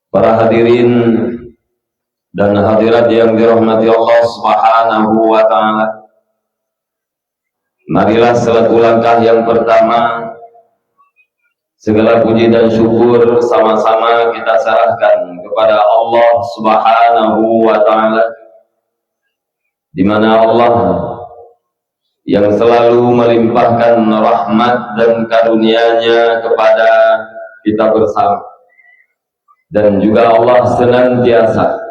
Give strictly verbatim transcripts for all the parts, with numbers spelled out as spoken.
Para hadirin dan hadirat yang dirahmati Allah Subhanahu wa Ta'ala, marilah selaku langkah yang pertama, segala puji dan syukur sama-sama kita serahkan kepada Allah Subhanahu wa Ta'ala, di mana Allah yang selalu melimpahkan rahmat dan karunia-Nya kepada kita bersama, dan juga Allah senantiasa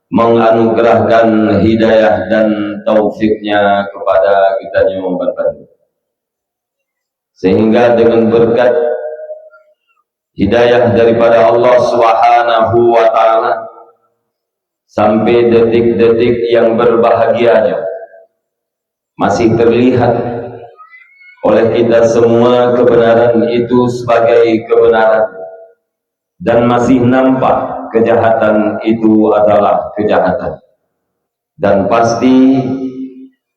menganugerahkan hidayah dan taufik-Nya kepada kita nyoe bandum, sehingga dengan berkat hidayah daripada Allah Subhanahu wa Ta'ala, sampai detik-detik yang berbahagia nyoe, masih terlihat oleh kita semua kebenaran itu sebagai kebenaran, dan masih nampak kejahatan itu adalah kejahatan. Dan pasti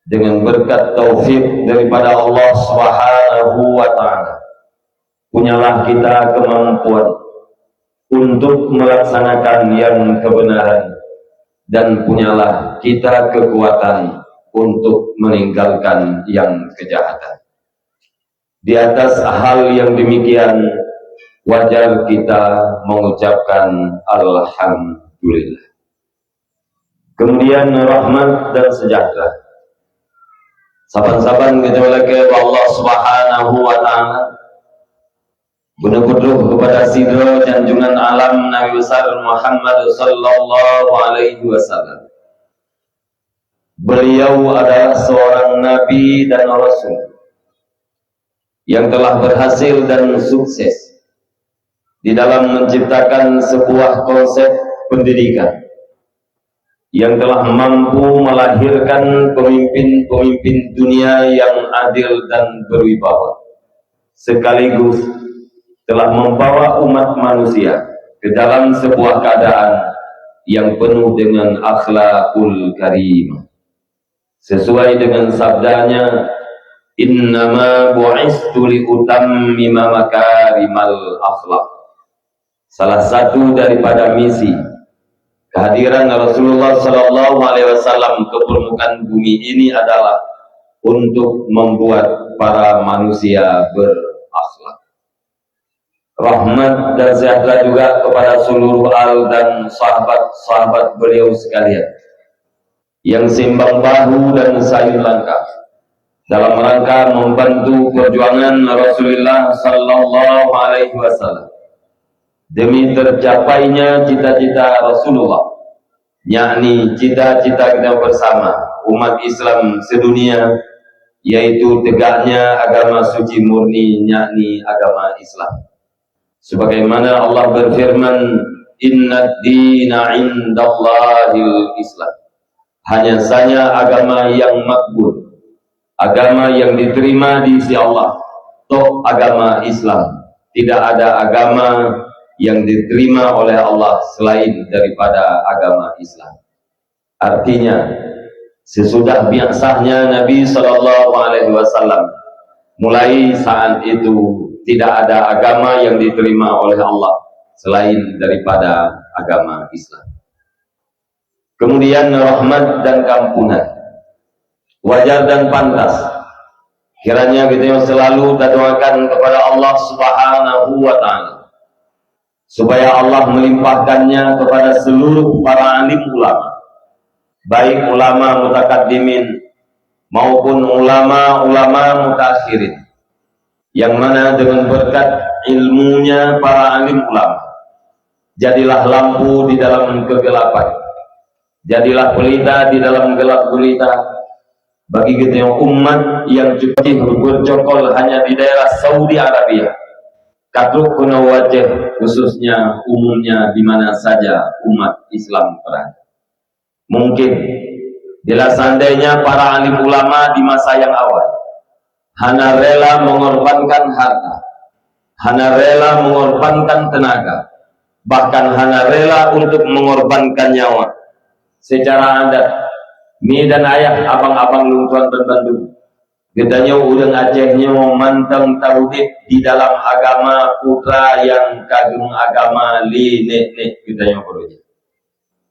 dengan berkat taufik daripada Allah Subhanahu wa Ta'ala, punyalah kita kemampuan untuk melaksanakan yang kebenaran, dan punyalah kita kekuatan untuk meninggalkan yang kejahatan. Di atas hal yang demikian, wajar kita mengucapkan alhamdulillah. Kemudian rahmat dan sejahtera saban-saban geutanyoe lakée bak Allah Subhanahu wa Ta'ala, beuneukutoh kepada sidroe janjungan alam Nabi besar Muhammad sallallahu alaihi wasallam. Beliau adalah seorang nabi dan rasul yang telah berhasil dan sukses di dalam menciptakan sebuah konsep pendidikan yang telah mampu melahirkan pemimpin-pemimpin dunia yang adil dan berwibawa, sekaligus telah membawa umat manusia ke dalam sebuah keadaan yang penuh dengan akhlakul karimah, sesuai dengan sabdanya, "Innama bu'istu liutammima makarimal akhlak." Salah satu daripada misi kehadiran Rasulullah sallallahu alaihi wasallam ke permukaan bumi ini adalah untuk membuat para manusia berakhlak. Rahmat dan sejahtera juga kepada seluruh al dan sahabat-sahabat beliau sekalian yang seimbang bahu dan sayun langkah dalam rangka membantu perjuangan Rasulullah sallallahu alaihi wasallam demi tercapainya cita-cita Rasulullah, yakni cita-cita kita bersama umat Islam sedunia, yaitu tegaknya agama suci murni, yakni agama Islam. Sebagaimana Allah berfirman, "Innad dina indallahil Islam." Hanya saja agama yang makbul, agama yang diterima di sisi Allah, toh agama Islam. Tidak ada agama yang diterima oleh Allah selain daripada agama Islam. Artinya, sesudah bi'tsahnya Nabi sallallahu alaihi wasallam, mulai saat itu tidak ada agama yang diterima oleh Allah selain daripada agama Islam. Kemudian rahmat dan keampunan. Wajar dan pantas kiranya kita selalu tadoakan kepada Allah Subhanahu wa Ta'ala, supaya Allah melimpahkannya kepada seluruh para alim ulama, baik ulama mutakaddimin maupun ulama-ulama mutaakhirin, yang mana dengan berkat ilmunya para alim ulama, jadilah lampu di dalam kegelapan, jadilah pelita di dalam gelap gulita bagi kita umat yang cukup bercokol hanya di daerah Saudi Arabia, ka trok keunoe u Aceh, khususnya umumnya di mana saja umat Islam berada. Mungkin, bila seandainya para alim ulama di masa yang awal hana rela mengorbankan harta, hana rela mengorbankan tenaga, bahkan hana rela untuk mengorbankan nyawa, secara adat, mi dan ayah, abang-abang lôn tuan ban bandum, Geutanyoe ureuëng Aceh nyoe mantong taudeb di dalam agama putra nyang ka geumeuagama lé nek-nek geutanyoe baroe jih.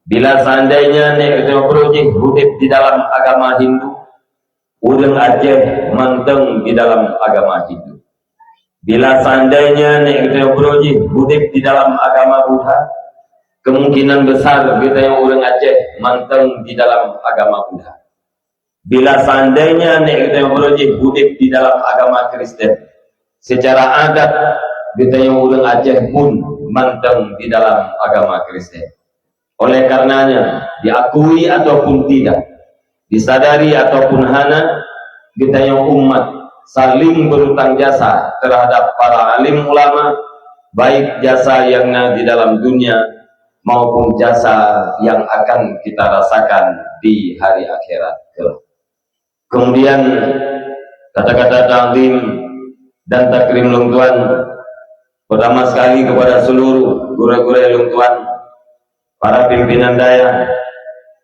Bila seandainya nek geutanyoe baroe jih udeb di dalam agama Hindu, ureuëng Aceh mantong di dalam agama Hindu. Bila seandainya nek geutanyoe baroe jih udeb di dalam agama Buddha, kemungkinan besar geutanyoe ureuëng Aceh mantong di dalam agama Buddha. Bila seandainya nek geutanyoe baroe jih udeb di dalam agama Kristen, secara adat geutanyoe ureuëng Aceh pun mantong di dalam agama Kristen. Oleh karenanya, diakui ataupun tidak, disadari ataupun hana, geutanyoe umat saling berutang jasa terhadap para alim ulama, baik jasa yang na di dalam dunia maupun jasa yang akan kita rasakan di hari akhirat kelak. Kemudian, kata-kata takzim dan takrim lôn tuan, pertama sekali kepada seluruh gurée-gurée lôn tuan, para pimpinan dayah,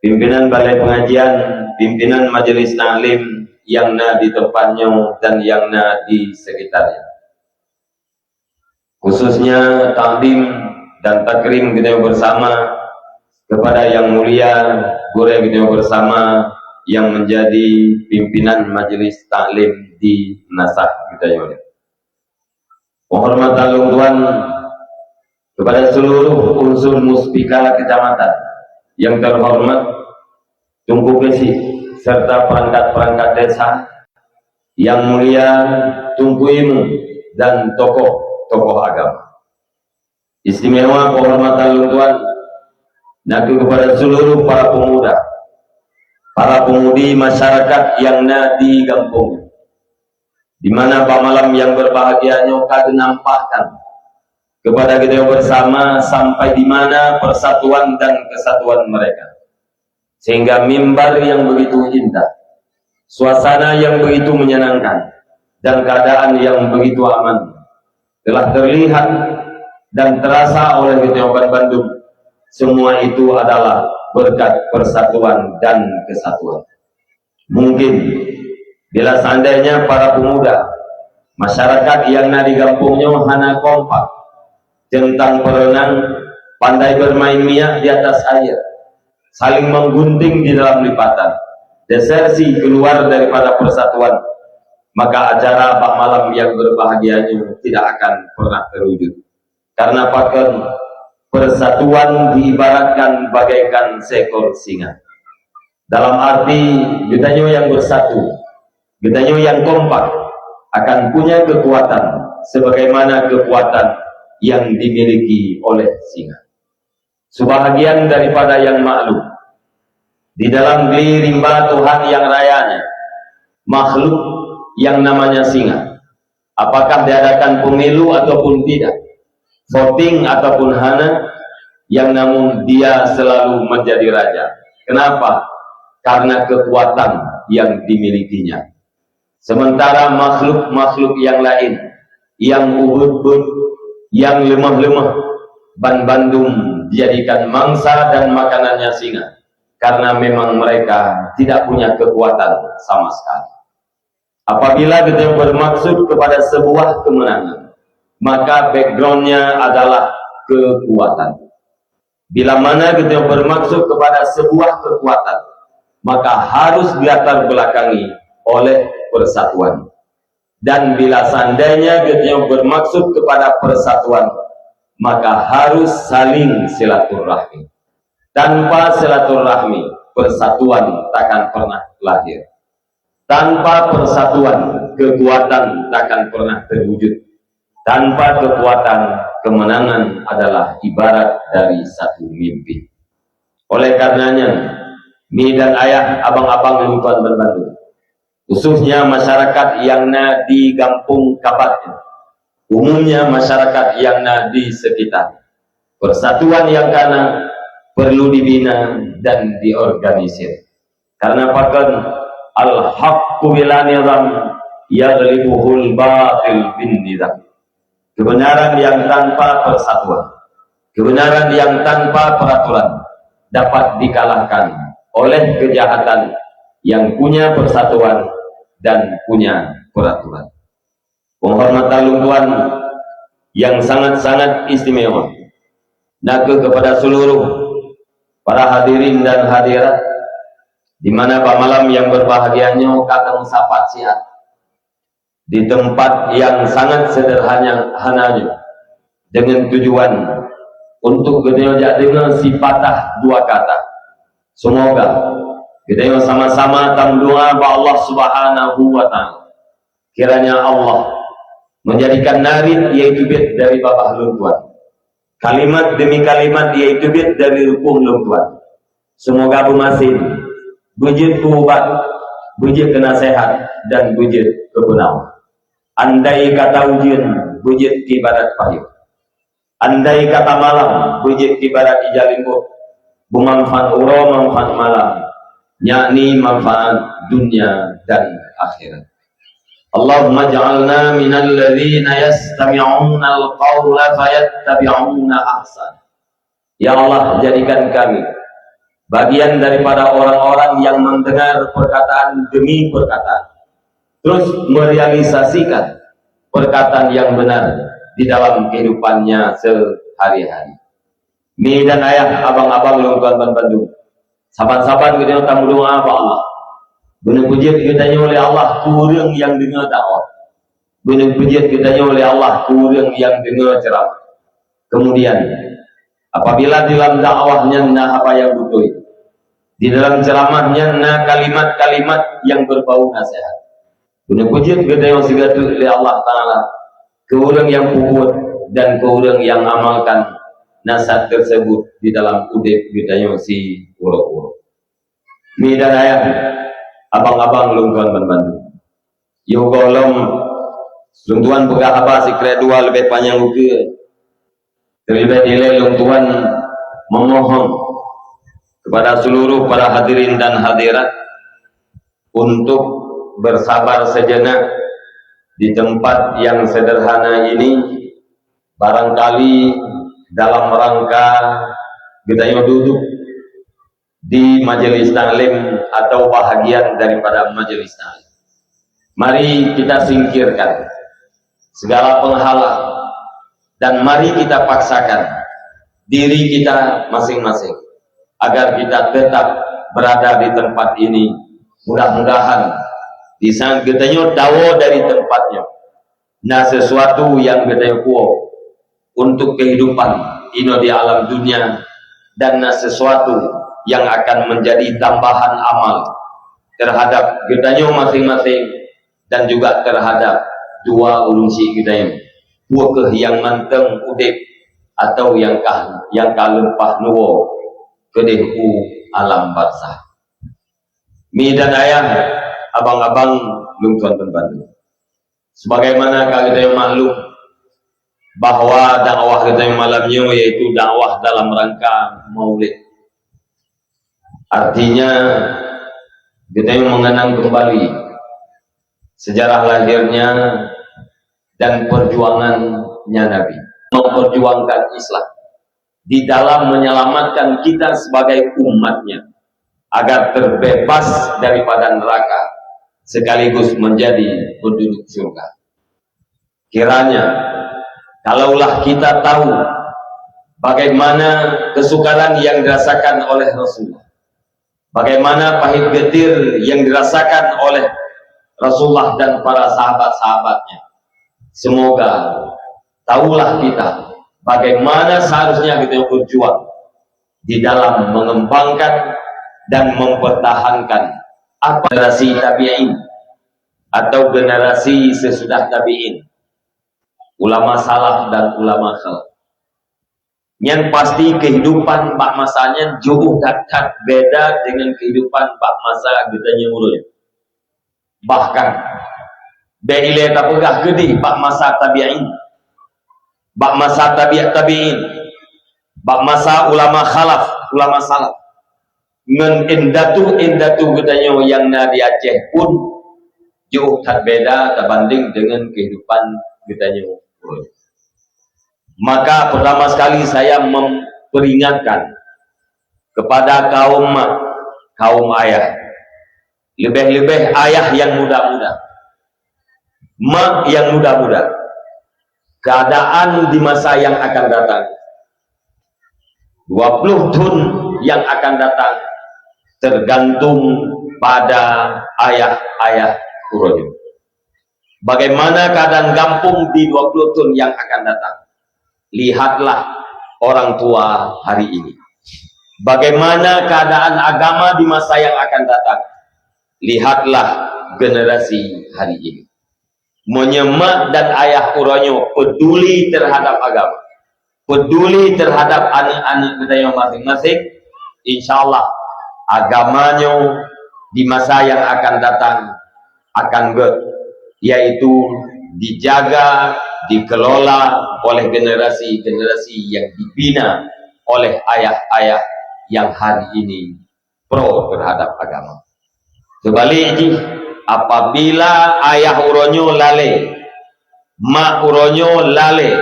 pimpinan balai pengajian, pimpinan majelis taklim yang na di tempat nyoe dan yang na di sekitarnya. Khususnya takzim dan takrim geutanyoe bersama kepada Yang Mulia Gurée geutanyoe bersama yang menjadi pimpinan majelis taklim di meunasah geutanyoe. Penghormatan lôn tuan kepada seluruh unsur muspika kecamatan yang terhormat, Teungku Geuchik serta perangkat-perangkat desa, Yang Mulia Teungku Imum dan tokoh-tokoh agama. Istimewa penghormatan lôn tuan na kheueh kepada seluruh para pemuda, para pemudi masyarakat yang na di gampông, di mana bak malam yang berbahagia nyoe ka geunampakkan kepada geutanyoe bersama sampai di mana persatuan dan kesatuan mereka. Sehingga mimbar yang begitu indah, suasana yang begitu menyenangkan, dan keadaan yang begitu aman telah terlihat dan terasa oleh geutanyoe bandum. Semua itu adalah berkat persatuan dan kesatuan. Mungkin bila seandainya para pemuda masyarakat yang na di gampông nyoe hana kompak teuntang perenang, pandai bermain minyak di atas air, saling menggunting di dalam lipatan, desersi keluar daripada persatuan, maka acara bak malam yang berbahagia nyoe tidak akan pernah terwujud. Karena pakon, persatuan diibaratkan bagaikan seekor singa. Dalam arti geutanyoe yang bersatu, geutanyoe yang kompak akan punya kekuatan sebagaimana kekuatan yang dimiliki oleh singa. Sebahagian daripada yang maklum, di dalam geli rimba Tuhan yang rayanya, makhluk yang namanya singa, apakah diadakan pemilu ataupun tidak, voting ataupun hana, yang namun dia selalu menjadi raja. Kenapa? Karena kekuatan yang dimilikinya. Sementara makhluk-makhluk yang lain, yang ubit-ubit, yang lemah-lemah, ban bandum dijadikan mangsa dan makanannya singa, karena memang mereka tidak punya kekuatan sama sekali. Apabila kita bermaksud kepada sebuah kemenangan, maka backgroundnya adalah kekuatan. Bila mana kita bermaksud kepada sebuah kekuatan, maka harus dilatar belakangi oleh persatuan. Dan bila seandainya kita bermaksud kepada persatuan, maka harus saling silaturahmi. Tanpa silaturahmi, persatuan takkan pernah lahir. Tanpa persatuan, kekuatan takkan pernah terwujud. Tanpa kekuatan, kemenangan adalah ibarat dari satu mimpi. Oleh karenanya, mi dan ayah, abang-abang, lôn tuan bandum, khususnya masyarakat yang na di Gampông Kabat, umumnya masyarakat yang na di sekitar, persatuan yang kana perlu dibina dan diorganisir. Karena pakon, al-haqqu bila nizam yaghlibuhul batil bin nizam. Kebenaran yang tanpa persatuan, kebenaran yang tanpa peraturan dapat dikalahkan oleh kejahatan. Yang punya persatuan dan punya peraturan. Penghormatan lôn tuan yang sangat-sangat istimewa, nakeuh kepada seluruh para hadirin dan hadirat, di mana bak malam yang berbahagia nyoe ka tameusapat siat di tempat yang sangat sederhana, hana nyoe, dengan tujuan untuk geutanyoe jak deungoe sipatah dua kata. Semoga geutanyoe sama-sama tameudoa bak Allah Subhanahu wa Ta'ala, kiranya Allah menjadikan narit, yaitu biet dari babah lôn tuan, kalimat demi kalimat, yaitu biet dari rupoh lôn tuan, semoga beumasin, beujeuet keu ubat, beujeuet keu naseuhat, dan beujeuet keu peunawa. Andai kata ujeuen, beujeuet keu ibarat payong. Andai kata malam, beujeuet keu ibarat ija linggôh, beumanfaat uroe manfaat malam, yakni manfaat dunia dan akhirat. Allahumma ja'alna minal ladzina yastami'unal qaula fayattabi'una ahsan. Ya Allah, jadikan kami bagian daripada orang-orang yang mendengar perkataan demi perkataan, terus merealisasikan perkataan yang benar di dalam kehidupannya sehari-hari. Mi dan ayah, abang-abang lôn tuan ban bandum, saban-saban geutanyoe tameudoa bak Allah. Beuneupeujeuet geutanyoe lé Allah keu ureuëng nyang deungoe dakwah. Beuneupeujeuet geutanyoe lé Allah keu ureuëng nyang deungoe ceuramah. Kemudian, apabila di dalam dakwah nyan na haba nyang beutôi, di dalam ceuramah nyan na kalimat-kalimat nyang beubau naseuhat, beuneupeujeuet geutanyoe sigateuk lé Allah Ta'ala keu ureuëng nyang peubuet dan keu ureuëng nyang amalkan naseuhat tersebut di dalam udeb geutanyoe siuroe-uroe. Mi dan ayah, abang-abang lôn tuan ban bandum, yoh gohlom lôn tuan peugah haba sikrek dua leubeh panyang ukeue. Terlebih dilée lôn tuan memohon kepada seluruh para hadirin dan hadirat untuk bersabar sejenak di tempat yang sederhana ini. Barangkali dalam rangka geutanyoe duduk di majelis taklim atau bahagian daripada majelis taklim. Mari kita singkirkan segala penghalang dan mari kita paksakan diri kita masing-masing agar kita tetap berada di tempat ini. Mudah-mudahan di saat geutanyoe tawoe dari tempat nyoe, na sesuatu nyang geutanyoe puwoe untuk kehidupan inoe di alam dunia, dan na sesuatu yang akan menjadi tambahan amal terhadap geutanyoe masing-masing dan juga terhadap dua ureuëng syiek geutanyoe, peu kheueh nyang mantong udeb atau nyang ka, nyang ka leupah neuwoe keudeh u alam barzakh. Mi dan ayah, abang-abang lôn tuan ban bandum, sebagaimana ka geutanyoe maklum bahwa dakwah geutanyoe malam nyoe yaitu dakwah dalam rangka Maulid. Artinya, geutanyoe mengenang kembali sejarah lahirnya dan perjuangannya Nabi memperjuangkan Islam di dalam menyelamatkan kita sebagai umatnya agar terbebas daripada neraka sekaligus menjadi penduduk surga. Kiranya, kalaulah kita tahu bagaimana kesukaran yang dirasakan oleh Rasulullah, bagaimana pahit getir yang dirasakan oleh Rasulullah dan para sahabat-sahabatnya, semoga tahulah kita bagaimana seharusnya kita berjuang di dalam mengembangkan dan mempertahankan apa generasi tabi'in atau generasi sesudah tabi'in, ulama salaf dan ulama khalaf. Nyan pasti kehidupan bak masa nyan jauh that-that beda dengan kehidupan bak masa geutanyoe uroe. Bahkan, bék ilée tapeugah keudeh bak masa tabi'in, bak masa tabi'ut tabi'in, bak masa ulama khalaf, ulama salaf, ngon indatu-indatu geutanyoe nyang na di Aceh pun jauh that beda tabanding dengan kehidupan geutanyoe. Maka pertama sekali saya memperingatkan kepada kaum mak, kaum ayah, Leubeh-leubeh ayah nyang muda-muda, mak nyang muda-muda. Keadaan di masa yang akan datang, dua puluh thon nyang akan datang, tergantung pada ayah-ayah uroe nyoe. Bagaimana keadaan gampông di dua puluh thon nyang akan datang? Lihatlah orang tua hari ini. Bagaimana keadaan agama di masa yang akan datang? Lihatlah generasi hari ini. Meunyoe mak dan ayah uroe nyoe peduli terhadap agama, peduli terhadap aneuk-aneuk geutanyoe maséng-maséng, insya Allah agama nyoe di masa yang akan datang akan gét, yaitu dijaga, dikelola oleh generasi-generasi yang dibina oleh ayah-ayah yang hari ini pro terhadap agama. Seubalik jih, apabila ayah uroe nyoe lalée, mak uroe nyoe lalée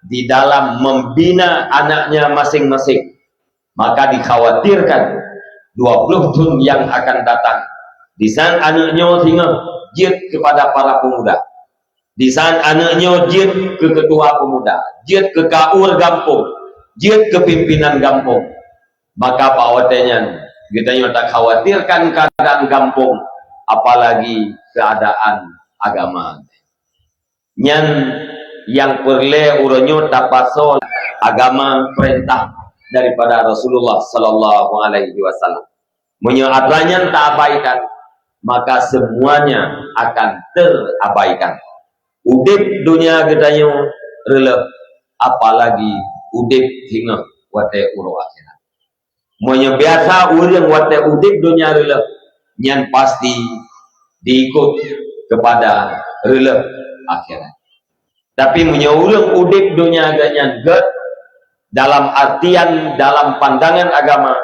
di dalam membina anaknya maséng-maséng, maka dikhawatirkan dua puluh thon nyang akan datang, disan aneuk nyoe singoh jeuet keupada para pemuda. Disan aneuk nyoe jeuet keu ketua pemuda, jeuet keu kaur gampông, jeuet keu pimpinan gampông. Maka bak watée nyan, geutanyoe takhawatirkan keadaan gampông, apalagi keadaan agama. Nyan nyang peureulée uroe nyoe tapasoe agama, peurintah daripada Rasulullah sallallahu alaihi wasallam. Meunyoe atra nyan taabaikan, maka semuanya akan terabaikan. Udeb donya geutanyoe reuloh, apalagi udeb singoh watée uroe akhirat. Meunyoe biasa ureuëng watée udeb donya reuloh, nyan pasti diikot keupada reuloh akhirat. Tapi meunyoe ureuëng udeb donya geuh nyan gét, dalam artian, dalam pandangan agama,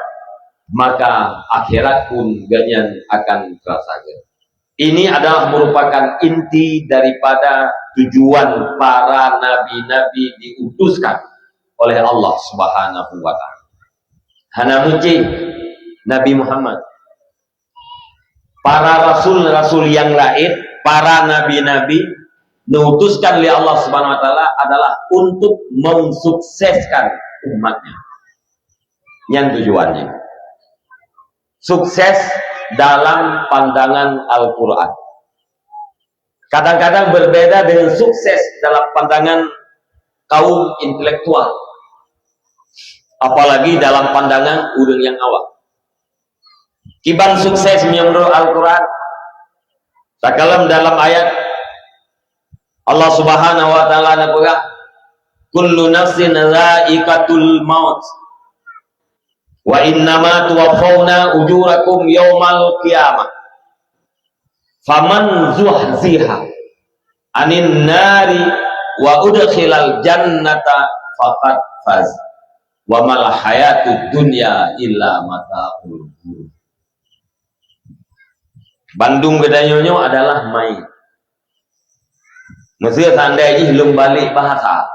maka akhirat pun geuh nyan akan terasa gét. Ini adalah merupakan inti daripada tujuan para nabi-nabi diutuskan oleh Allah Subhanahu wa Ta'ala. Hana meucéh Nabi Muhammad. Para rasul-rasul nyang laén, para nabi-nabi, diutuskan lé Allah Subhanahu wa Ta'ala adalah untuk mensukseskan umatnya. Nyan tujuannya. Sukses dalam pandangan Al-Quran. Kadang-kadang berbeda dengan sukses dalam pandangan kaum intelektual, apalagi dalam pandangan ureuëng nyang awam. Kiban sukses meunurot Al-Quran? Takalon dalam ayat, Allah Subhanahu wa Ta'ala na peugah, "Kullu nafsin za'iqatul maut, wa innama tuwaffawna ujurakum yaumal qiyamah. Faman zuhziha anin nari wa udkhilal jannata faqad faz. Wa mal hayatud dunya illa mata'ul ghurur." Bandum geutanyoe nyoe adalah mait. Meusé seandai jih lôn balek bahasa,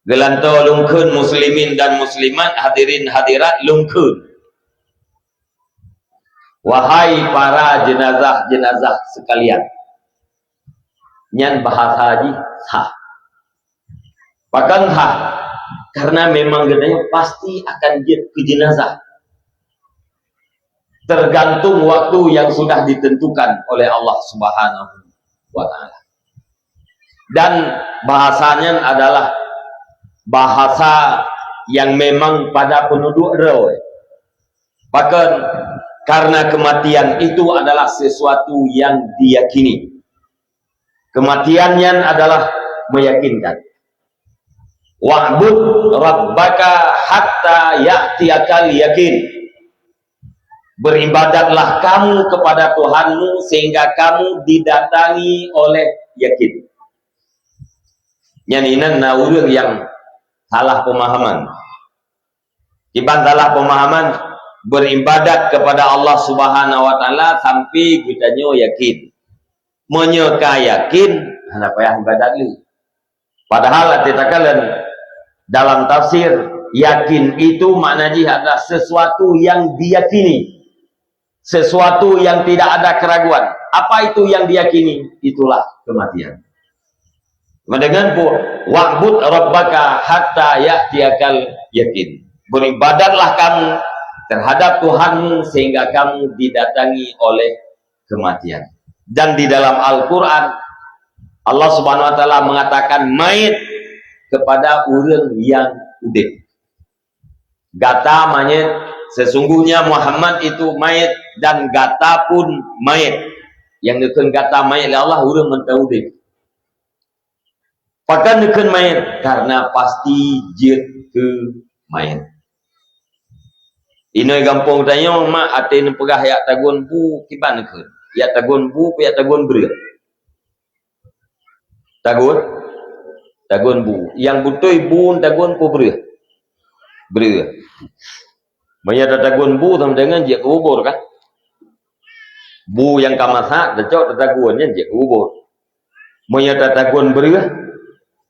geulantoe lôn kheun muslimin dan muslimat, hadirin hadirat, lôn kheun, "Wahai para jenazah-jenazah sekalian." Nyan bahasa jih sah. Pakon sah? Karena memang geutanyoe pasti akan jeuet keu jenazah. Tergantung waktu yang sudah ditentukan oleh Allah Subhanahu wa Ta'ala. Dan bahasa nyan adalah bahasa yang memang pada peunudok droe. Pakon? Karena kematian itu adalah sesuatu yang diyakini. Kematian nyan adalah meyakinkan. "Wa'bud rabbaka hatta ya'tiyakal yakin." Beribadatlah kamu kepada Tuhanmu sehingga kamu didatangi oleh yakin. Nyan inan na ureuëng nyang salah pemahaman. Kiban salah pemahaman, beribadat kepada Allah Subhanahu wa Ta'ala sampai geutanyoe yakin. Meunyoe ka yakin, hana payah ibadat lé. Padahal até takalon dalam tafsir, yakin itu makna jih adalah sesuatu yang diyakini. sesuatu yang tidak ada keraguan. Apa itu yang diyakini? Itulah kematian. Meudeungon pu, "Wa'bud rabbaka hatta ya'tiyakal yakin." Beribadatlah kamu terhadap Tuhanmu sehingga kamu didatangi oleh kematian. Dan di dalam Al-Quran, Allah Subhanahu wa Taala mengatakan mait kepada ureuëng yang udeb. Gata manyét, sesungguhnya Muhammad itu mait dan gata pun mait. Nyang geukheun gata mait lé Allah ureuëng mantong udeb. Pakon geukheun mait? Karena pasti jeuet keu mait. Inoi gampông tanyoe mak até neupeugah jak tagun bu kiban geukheun. Jak tagun bu, jak tagun breueh. Tagun, tagun bu. Nyang beutôi bu tagun peue breueh? Breueh. Meunyoe tatagun bu sama dengan jeuet keu bubur kan? Bu nyang ka masak tacok tatagun nyan jeuet keu bubur. Meunyoe tatagun breueh,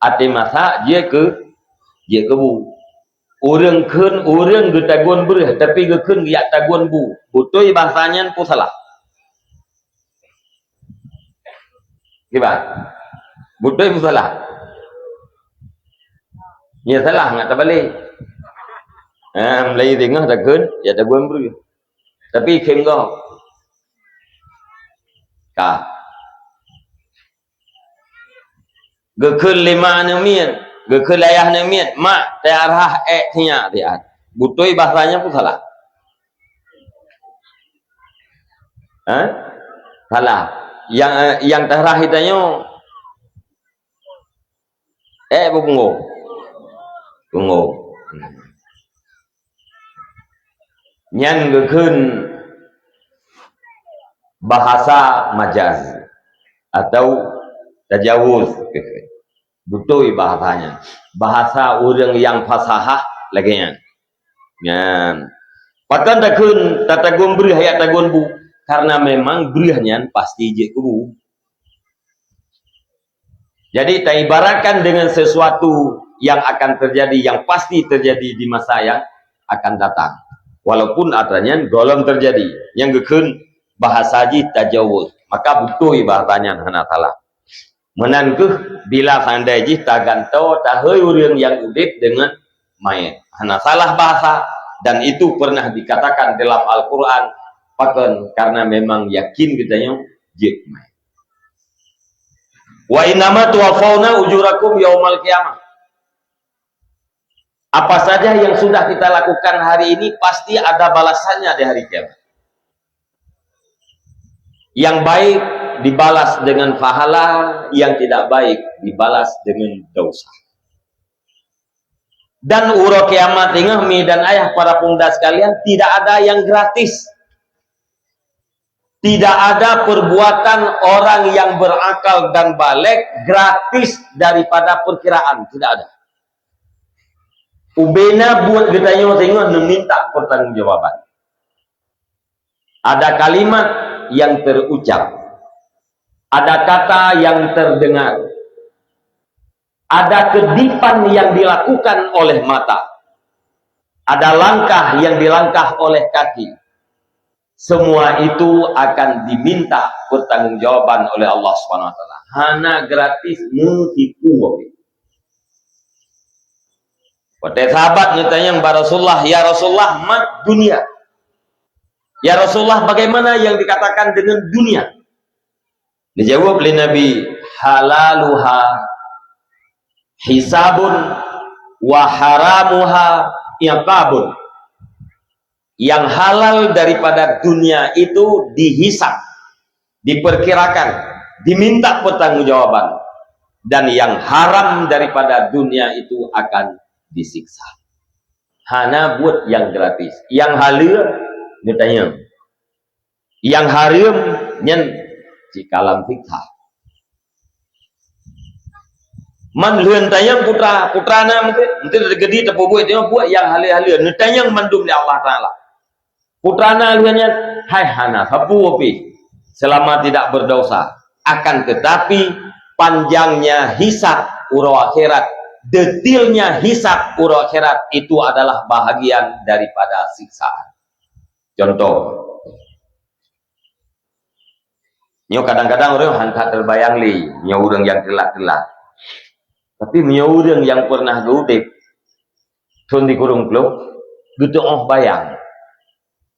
até masak jeuet keu, jeuet keu bu. Ureuëng kheun, ureuëng geutagun breueh, tapi geukheun jak tagun bu. Beutôi bahasa nyan peue salah? Kiban? Beutôi peue salah? Nya salah ngat tabalek. Ha, mulai teungoh takheun, jak tagun breueh. Tapi kheun gob. Ka. Geukheun lé ma aneuk miet, geukheun lé ayah aneuk miet, "Mak, tayarhah ék sinyak siat." Beutôi bahasa nyan peue salah? Ha? Salah. Nyang, eh, nyang tarhah geutanyoe ék peue punggong? Punggong. Nyan geukheun bahasa majaz atau tajawuz. Beutôi bahasa nyan. Bahasa ureuëng nyang fasahah lagée nyan. Nyan. Pakon takheun tatagun breueh jak tagun bu? Karena memang breueh nyan pasti jeuet keu bu. Jadi, taibaratkan dengan sesuatu yang akan terjadi, yang pasti terjadi di masa yang akan datang. Walaupun atra nyan gohlom terjadi, nyang geukheun bahasa jih tajawuz, maka beutôi bahasa nyan hana salah. Meunan kheueh bila seandai jih tagantoe tahôi ureuëng nyang udeb deungon mait. Hana salah bahasa, dan itu pernah dikatakan dalam Al-Quran, pakon, karena memang yakin geutanyoe jeuet mait. "Wa innama tuwaffawna ujurakum yaumal qiyamah." Apa saja yang sudah kita lakukan hari ini pasti ada balasannya di hari kiamat. Yang baik dibalas dengan pahala, yang tidak baik dibalas dengan dosa. Dan uroe kiamat teungoh, mi dan ayah, para pemuda sekalian, tidak ada yang gratis. Tidak ada perbuatan orang yang berakal dan baligh gratis daripada perkiraan. Tidak ada. Ubena buet geutanyoe teungoh neuminta pertanggungjawaban. Ada kalimat yang terucap, ada kata yang terdengar, ada kedipan yang dilakukan oleh mata, ada langkah yang dilangkah oleh kaki. Semua itu akan diminta pertanggungjawaban oleh Allah Subhanahu Wa Taala. Hana gratis, meusiku. Watée sahabat neutanyong bak Rasulullah, "Ya Rasulullah, mad dunia?" "Ya Rasulullah, bagaimana yang dikatakan dengan dunia?" Dijawab lé Nabi, "Halaluha hisabun, wa haramuha iqabun." Yang halal daripada dunia itu dihisab, diperkirakan, diminta pertanggungjawaban. Dan yang haram daripada dunia itu akan disiksa. Hana buet nyang gratis. Nyang haleue, neutanyong. Nyang hareuem, nyan cit ka lam siksa. Man lheueh tanyong putra, putra na meukeue, meukeue geutanyoe tapeubuet, tanyoe buet nyang haleue-haleue, neutanyong mandum lé Allah Taala. Putra na lheueh nyan, hai hana sapeue pih, selama tidak berdosa. Akan tetapi, panjangnya hisab uroe akhirat, detilnya hisab uroe akhirat itu adalah bahagian daripada siksaan. Contoh, Nyoe kadang-kadang ureuëng hana that teubayang lé, nyoe ureuëng nyang teulat-teulat. Tapi meunyoe ureuëng nyang pernah geuudeb thon sikureueng ploh, geuteuôh bayang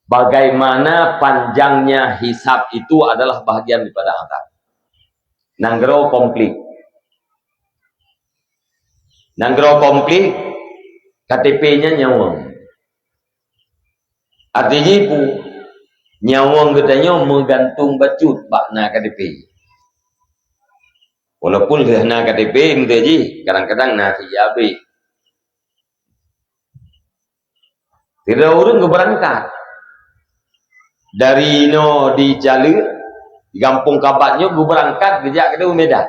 bagaimana panjangnya hisab itu adalah bahagian daripada azab. Nanggroe konflik. Nanggroe konflik, K T P nyan nyawöng. Arti jih peue? Nyawöng geutanyoe meugantung bacut bak na K T P. Walaupun hana K T P, meunteuk jih kadang-kadang na sijabeh. Sidroe ureuëng geubeurangkat dari inoe di Caleuk, di Gampông Kabat nyoe geubeurangkat geujak keudeh u Medan.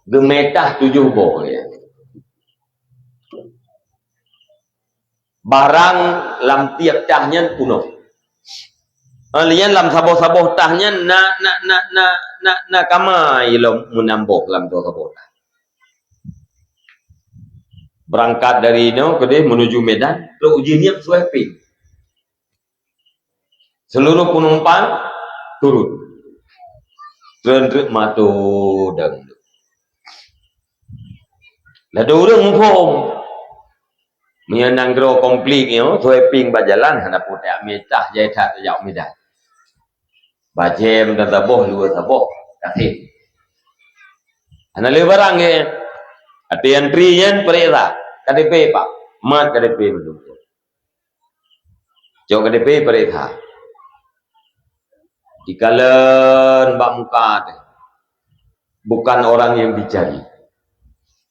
Geumeutah tujoh boh ya. Barang lam tieb tah nyan punoh. Lheueh nyan lam saboh-saboh tah nyan na, na, na, na, na, na kamai lom meunambôh lam saboh-saboh tah. Beurangkat dari inoe keudeh meunuju Medan, trok uji nyan suai pih. Seluruh penumpang turun. Treun treuk mato dang. Ladôm ureuëng muphom. Meunyoe nanggroe konflik nyoe, suai pih bak jalan, hana peue tajak meutah, jai that tajak u Medan. Bajèe meusaboh, luwa saboh, kaseh. Hana lé barang nyan. Ateueh antri nyan peuriksa. K T P, Pak. Mat K T P mandum. Cok K T P peuriksa. Dikalon bak muka teuh. Bukan orang yang dicari.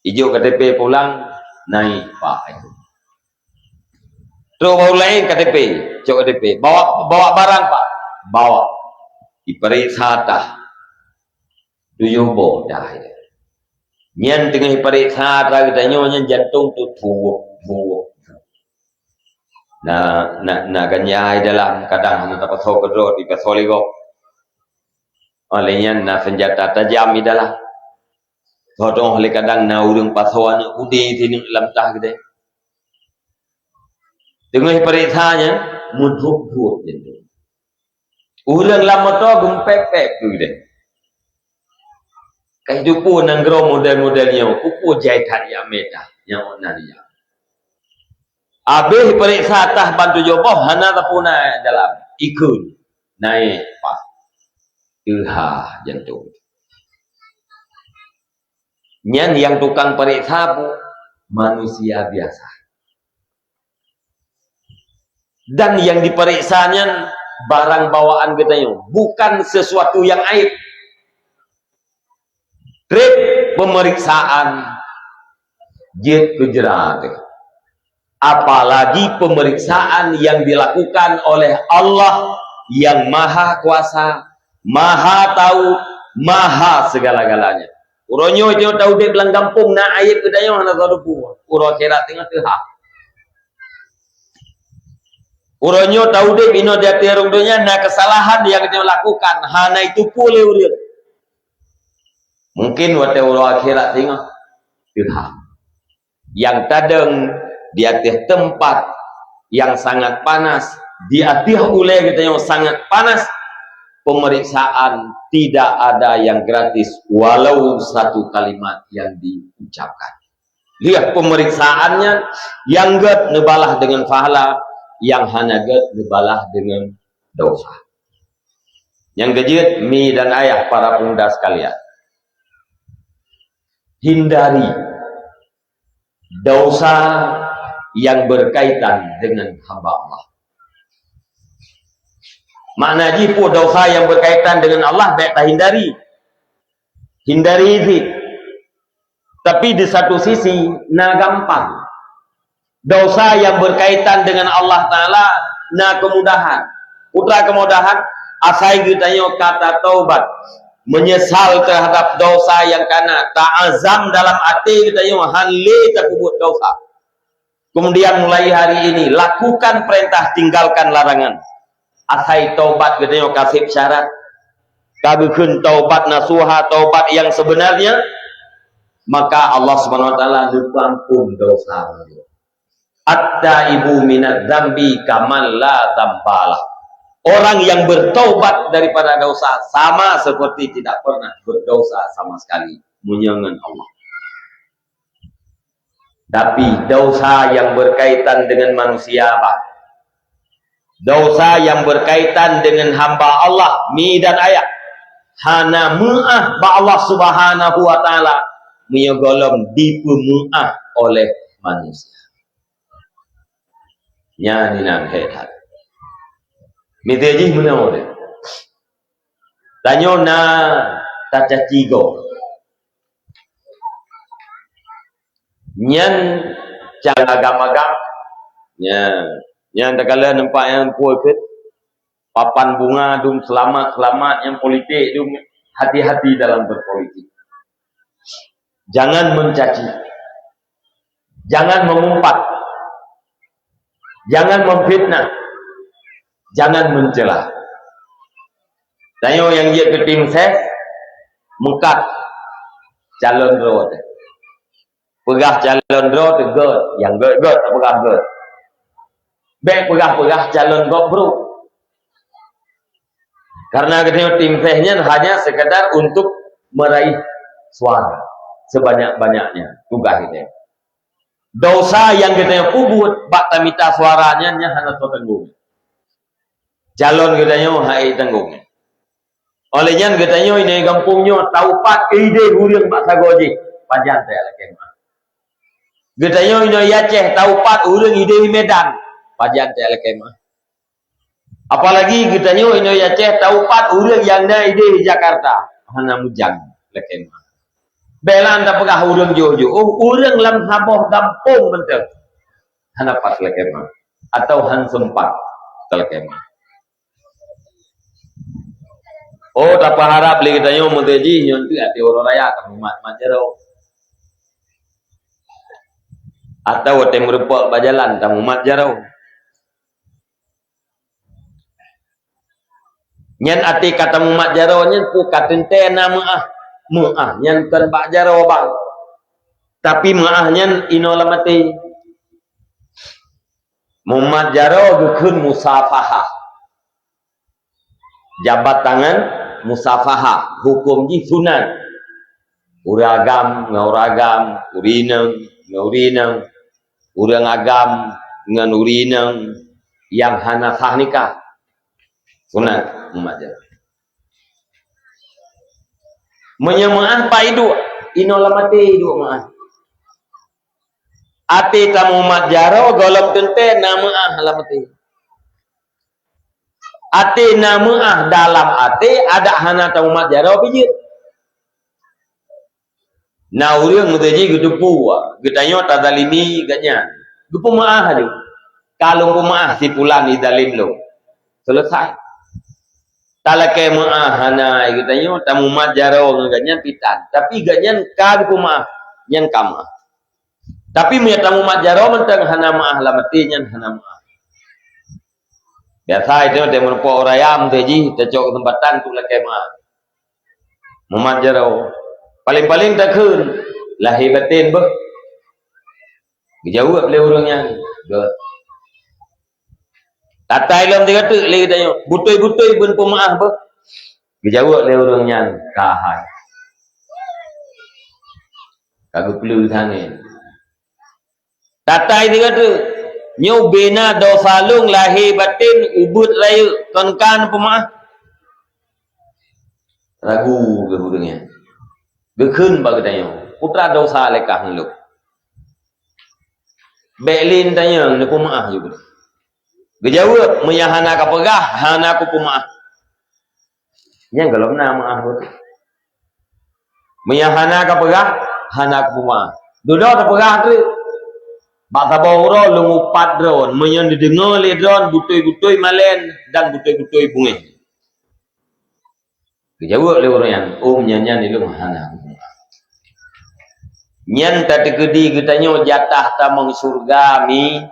Ijok K T P pulang, naik, Pak. Trok bak ureuëng laén K T P, cok K T P. Bawa, bawa barang, Pak. Bawa. Diperiksa tah. Tujoh boh tah. Nyan teungoh diperiksa tah geutanyoe nyan jantong tu tuwok, tuwok. Na, na, na ganja di dalam, kadang hana tapasoe keudroe, dipasoe lé gob. Óh lheueh nyan na seunjata tajam di dalam. Soe teungoh lé kadang na ureuëng pasoe aneuk udé sineuk lam tah geude. Teungoh peuriksa nyan, meuduek-duek jantong. Ureuëng lam moto geumpék-pék keu geude. Ka itu pun nanggroe model-model nyoe, peue-peue jai that ya mita, nyang na dia. Abéh peuriksa tah ban tujoh boh, hana tapuna dalam, ikheun, naik, Pak. Teuha jantong. Nyan nyang tukang peuriksa peue? Manusia biasa. Dan nyang dipeuriksa nyan barang bawaan geutanyoe, bukan sesuatu yang aib. Treb peumeriksaan jeuet keu jeura teuh. Apalagi peumeriksaan yang dilakukan oleh Allah yang Maha Kuasa, Maha Tahu, Maha segala-galanya. Uroe nyoe tanyoe taudeb lam gampông na aib geutanyoe hana tateupeue. Uroe akhirat teungoh teuha. Uroe nyoe taudeb inoe di ateueh rhueng donya na keusalahan nyang geutanyoe lakukan hana jiteupeue lé ureuëng. Mungkin watée uroe akhirat teungoh teuha. Nyang tadong di ateueh teumpat nyang sangat panas, di ateueh ulée geutanyoe sangat panas, peumeriksaan tidak ada yang gratis, walau satu kalimat yang diucapkan. Lihat peumeriksaan nyan, nyang gét neubalah deungon pahala, nyang hana gét neubalah deungon dosa. Nyang keujeuet, mi dan ayah para pemuda sekalian, hindari dosa yang berkaitan dengan hamba Allah. Makna jih peue dosa yang berkaitan dengan Allah, bék tahindari. Hindari jih. Tapi di satu sisi, na gampang. Dosa yang berkaitan dengan Allah Ta'ala na kemudahan. Putra kemudahan, asai geutanyoe ka tataubat, menyesal terhadap dosa yang kana, taazam dalam até geutanyoe han lé tapeubuet dosa. Kemudian mulai hari ini, lakukan perintah, tinggalkan larangan. Asai taubat geutanyoe ka sép syarat, ka geukheun taubat nasuha, taubat yang sebenarnya, maka Allah Subhanahu wa Taala neupeuampon dosa. At-taibu minadz dzambi kaman la dzambalah. Orang yang bertaubat daripada dosa sama seperti tidak pernah berdosa sama sekali meunyoe ngon Allah. Tapi dosa yang berkaitan dengan manusia, bah, dosa yang berkaitan dengan hamba Allah, mi dan ayah, hana meu'ah bak Allah Subhanahu wa Ta'ala, meunyoe gohlom dipeumeu'ah oleh manusia. Nyan inan hé that. Miseue jih meunoe deh. Tanyoe na tacaci gob. Nyan cara agam-agam. Nyan, nyan takalon nampak nyang pue keu papan bunga dum selamat-selamat, nyang politik dum hati-hati dalam berpolitik. Jangan mencaci. Jangan mengumpat. Jangan memfitnah. Jangan mencela. Tanyoe nyang jeuet keu tim ses, meukat calon droe teuh. Peugah calon droe teuh gét, nyang gét-gét tapeugah gét. Bék peugah-peugah calon gob brok. Karena geutanyoe tim ses nyan hanya sekadar untuk meraih suara sebanyak-banyaknya. Tugaih geutanyoe. Dosa nyang geutanyoe peubuet bak tamita suara nyan, nyan hana teutanggong. Calon geutanyoe hana tanggong. Oleh nyan geutanyoe inoe gampông nyoe taupat idéh ureuëng bak sagoe jih, pajan tajak lakée meu'ah. Geutanyoe inoe Aceh taupat ureuëng idéh Medan, pajan tajak lakée meu'ah. Apalagi geutanyoe inoe Aceh taupat ureuëng nyang na idéh Jakarta, hana meujan lakée meu'ah. Bék lom tapeugah ureuëng jiôh-jiôh, oh, ureuëng lam saboh gampông mantong hana pat lakée meu'ah, atau han seumpat talakée meu'ah. Oh, tapeuharab lé geutanyoe meunteujih nyoe teuk até uroe raya tamumat-mat jaroe. Atau watée meurumpok bak jalan tamumat jaroe. Nyan até ka tamumat jaroe nyan peue ka teuntée na meu'ah. Meu'ah nyan kon bak jaroe bang. Tapi meu'ah nyan inoe lam até. Mumat jaroe geukheun musafahah. Jabat tangan musafahah, huköm jih sunat. Ureuëng agam ngon ureuëng agam, ureuëng inong ngon ureuëng inong, ureuëng agam ngon ureuëng inong nyang hana sah nikah. Sunat mumat jaroe. Meunyoe meu'ah pat iduek, inoe lam até iduek meu'ah. Até tamumat jaroe gohlom teuntée na meu'ah lam até. Até na meu'ah dalam até, adak hana tamumat jaroe pih jeuet. Na ureuëng meunteujih geuteupeue, geutanyoe tazalimi gobnyan. Geupeumeu'ah laju. Ka lôn peumeu'ah si pulan izalim lôn. Selesai. Talakée meu'ah hana geutanyoe, tamumat jaroe ngon gobnyan pih tan. Tapi gobnyan ka geupeumeu'ah, nyan ka meu'ah. Tapi meunyoe tamumat jaroe mantong hana meu'ah lam até, nyan hana meu'ah. Biasa itu teumeureumpok ureuëng ayam teuh jih tacok keuseumpatan untuk lakée meu'ah. Mumat jaroe. Paléng-paléng takheun, lahé batén beuh. Geujaweueb lé ureuëng nyan, "Gét." Tatai lom tiga teuk lé geutanyoe, "Beutôi-beutôi beuneupeumaáh beuh?" Geujaweueb lé ureuëng nyan, "Ka hai." Ka geupeuleueh tangen. Tatai tiga teuk, "Nyoe bina dosa lôn lahé batén ubeuet rayeuk, kon ka neupeumaáh?" Ragu geuh ureuëng nyan. Geukheun bak geutanyoe, "Putra dosa lé kah ngon lôn. Bék lé neutanyong, neupeumaáh ju." Geujaweueb, "Meunyo hana kapeugah, hana kupeumaáh." Nyang gohlom na meu'ah beutôi. Meunyo hana kapeugah, hana kupeumaáh. Dudoe tapeugah treuk. Bak saboh uroe lôn upat droen, meunyo neudeungoe lé droen beutôi-beutôi malén dan beutôi-beutôi beungéh. Geujaweueb lé ureuëng nyan, "Oh, meunyo nyan ilôn hana kupeumaáh." Nyan tateukeudi geutanyoe jatah tamong syeuruga mi,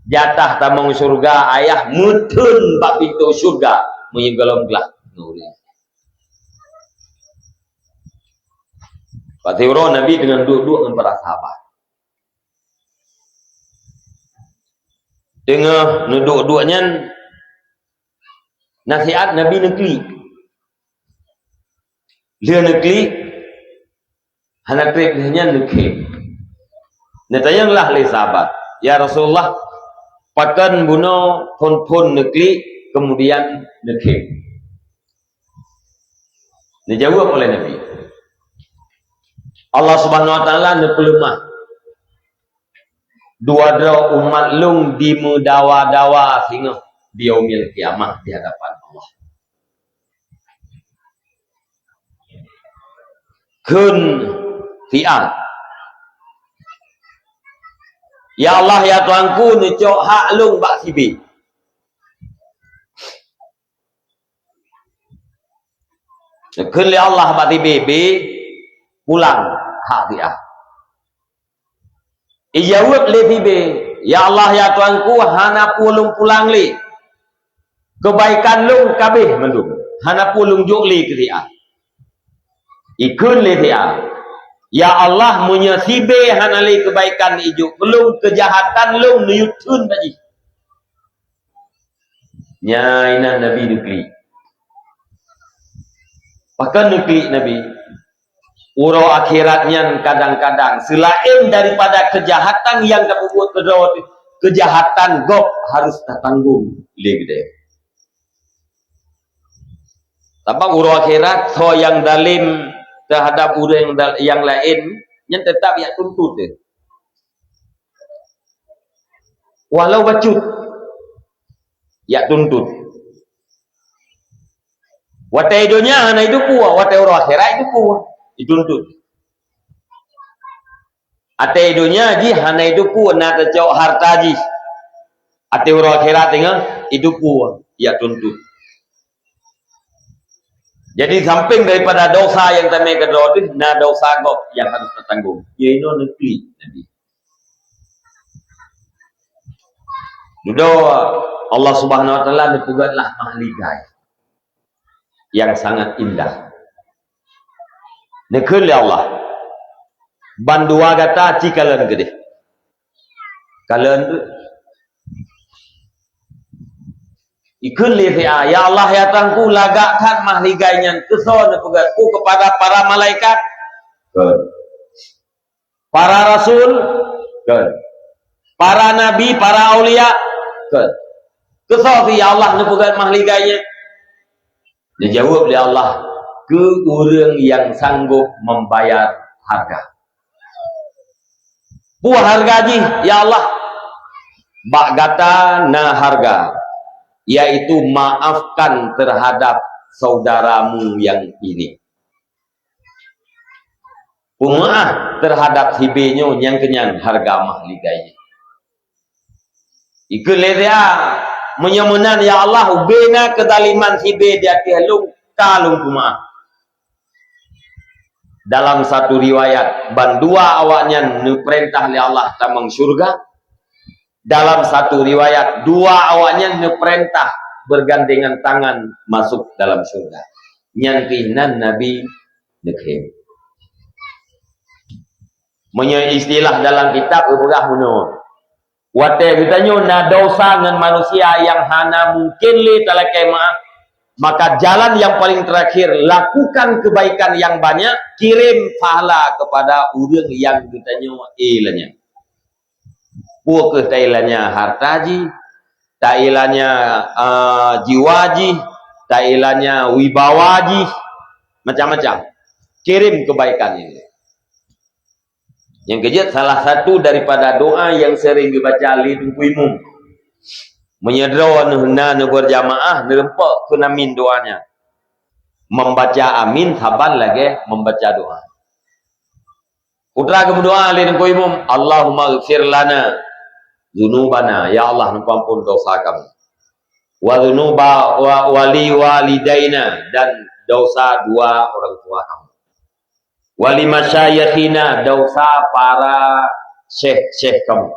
jatah tamong syeuruga ayah meutheun bak pintoe syeuruga meunyo gohlom glah ngon ureuëng. Bak siuroe Nabi teungoh duek-duek ngon para sahabat. Teungoh neuduek-duek nyan, Nasihat Nabi neuklik. Lheueh neuklik, hana treb lheueh nyan neukhém. Neutanyong lah lé sahabat, "Ya Rasulullah, pakon bunoe phon-phon neuklik, kemudian neukhém?" Neujaweueb oleh Nabi, "Allah Subhanahu wa Taala neupeuleumah dua droe umat lôn dimeudawa-dawa singoh di yaumil qiyamah di hadapan Allah." Kheun si A, "Ya Allah, ya Tuhanku, neucok hak lôn bak si B." Kheun lé Allah bak si B, "B, pulang hak si A." Ijaweueb lé si B, "Ya Allah, ya Tuhanku, hana peue lôn pulang lé. Keubaikan lôn ka abéh mandum, hana peue lôn jok lé keu si A." Ikheun lé si A, "Ya Allah, meunyoe si B hana lé keubaikan ijok keu lôn, keujahatan lôn neuyue theun bak jih." Nyan inan Nabi neuklik. Pakon neuklik Nabi? Uroe akhirat nyan kadang-kadang seulaén daripada keujahatan nyang tapeubuet keudroe, keujahatan gob harus tatanggong lé geude. Sabab uroe akhirat, soe nyang dalem teuhadab ureuëng da-, nyang laén, nyan teutap jak tuntut deh. Walau bacut, jak tuntut. Watée donya hana jiteupeue, watée uroe akhirat jiteupeue, jituntut. Watée donya jih hana jiteupeue, na teucok harta jih. Watée uroe akhirat teungoh jiteupeue, jak tuntut. Jadi, sampéng daripada dosa nyang tamé keudroe teuh, na dosa gob nyang harus tatanggong. Iaitu neuklik Nabi. Dudoe Allah Subhanahu wa Taala neupeugét lah mahligai nyang sangat indah. Neukheun lé Allah, "Bandua gata ci kalon keudeh." Kalon tu. Ikheun lé si A, "Ya Allah, ya Tuhanku, lagak that mahligai nyan." Keu soe neupeugét? Keu kepada para malaikat? Kheun. Para rasul? Kheun. Para nabi, para aulia? Kheun. Keu soe si, ya Allah, neupeugét mahligai nyan? Dijaweueb lé Allah, "Keu ureuëng nyang sanggob membayar harga." Peue harga jih, ya Allah? "Bak gata na harga, yaitu maafkan terhadap saudaramu yang ini." Peumeuáh terhadap si B nyoe, nyang keunyan harga mahligai jih. Ikheun lé si A, "Meunyoe meunan, ya Allah, ubé na keuzaliman si B di ateueh lôn, ka lôn peumeuáh." Dalam satu riwayat, bandua awaknyan neupeurintah lé Allah tamong syeuruga. Dalam satu riwayat, dua awaknyan neupeurintah bergandengan tangan masuk dalam syeuruga. Nyan pih nan Nabi neukheun. Meunyoe istilah dalam kitab geupeugah bunoe, watée geutanyoe na dosa ngon manusia nyang hana mungken lé talakée meuáh, maka jalan nyang paleng teurakhir, lakukan keubaikan nyang banyak, kirém pahala keupada ureuëng nyang geutanyoe éh lanyah. Peue kheueh taéh lanyah harta jih, taéh lanyah, a, jiwa jih, taéh lanyah wibawa jih, macam-macam. Kirém keubaikan nyan. Nyang keujeuet, salah satu daripada doa nyang sering geubaca lé Teungku Imum. Meunyoe droeneuh na neubeurjamaah, neureumpok kheun amin doa nyan. Membaca amin saban lagée membaca doa. Putra geumeudoa lé Teungku Imum, "Allahummaghfir lana dzunubana," ya Allah, neupeuampon dosa kamoe. "Wa dzunuba wa, wa li walidaina," dan dosa dua orang tua kamoe. "Wa li masyayikhina," dosa para syekh-syekh kamoe.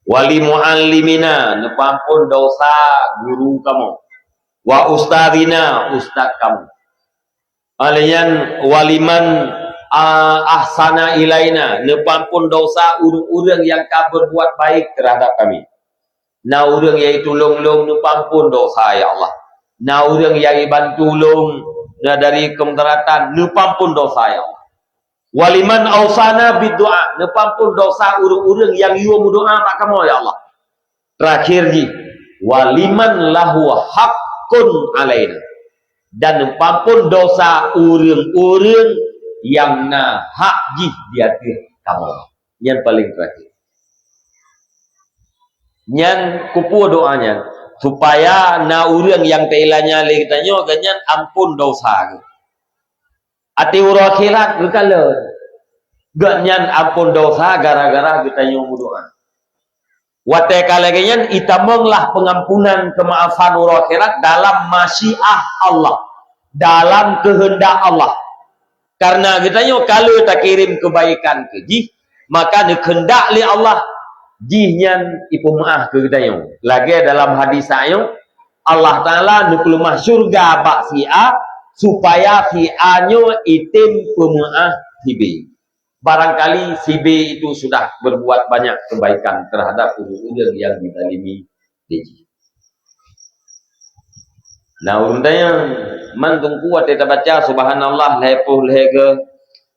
"Wa li muallimina," neupeuampon dosa guru kamoe. "Wa ustadzina," ustaz kamoe. Alaiyan waliman, a, ahsana ilaina, neupeuampon dosa ureuëng-ureuëng nyang ka berbuat baik terhadap kami. Na ureuëng nyang tulông lôn, neupeuampon dosa, ya Allah. Na ureuëng nyang ibantu lôn na dari keumudaratan, neupeuampon desya, ya Allah. Waliman ausana bidu'a, neupeuampon desya ureuëng-ureuëng nyang yue meudoa bak kamoe, ya Allah. Terakhir jih, waliman lahu haqqun alaina, dan neupeuampon desya ureuëng-ureuëng nyang na hak jih di ateueh kamoe. Nyan paleng terakhir. Nyan keupeue doa nyan? Supaya na ureuëng nyang teuilanya lé geutanyoe, geuhnyan ampon desya geuh. Até uroe akhirat geukalon. Geuhnyan ampon desya gara-gara geutanyoe meudoa. Watée ka lagée nyan, itamonglah peungampunan keumaafan uroe akhirat dalam masyiah Allah, dalam keuheundak Allah. Kareuna geutanyoe ka lheueh takirém keubaikan keu jih, maka neukheundak lé Allah jih nyan ipeumeuáh keu geutanyoe. Lagée dalam hadis nyoe, Allah Taala neupeuleumah syeuruga bak si A, supaya si A nyoe item peumeuáh si B. Barangkali si B itu sudah berbuat banyak kebaikan terhadap ureuëng-ureuëng nyang dizalimi lé jih. Na ureuëng tanyong, man teungku watée tabaca subhanallah lhée ploh lhée geuh,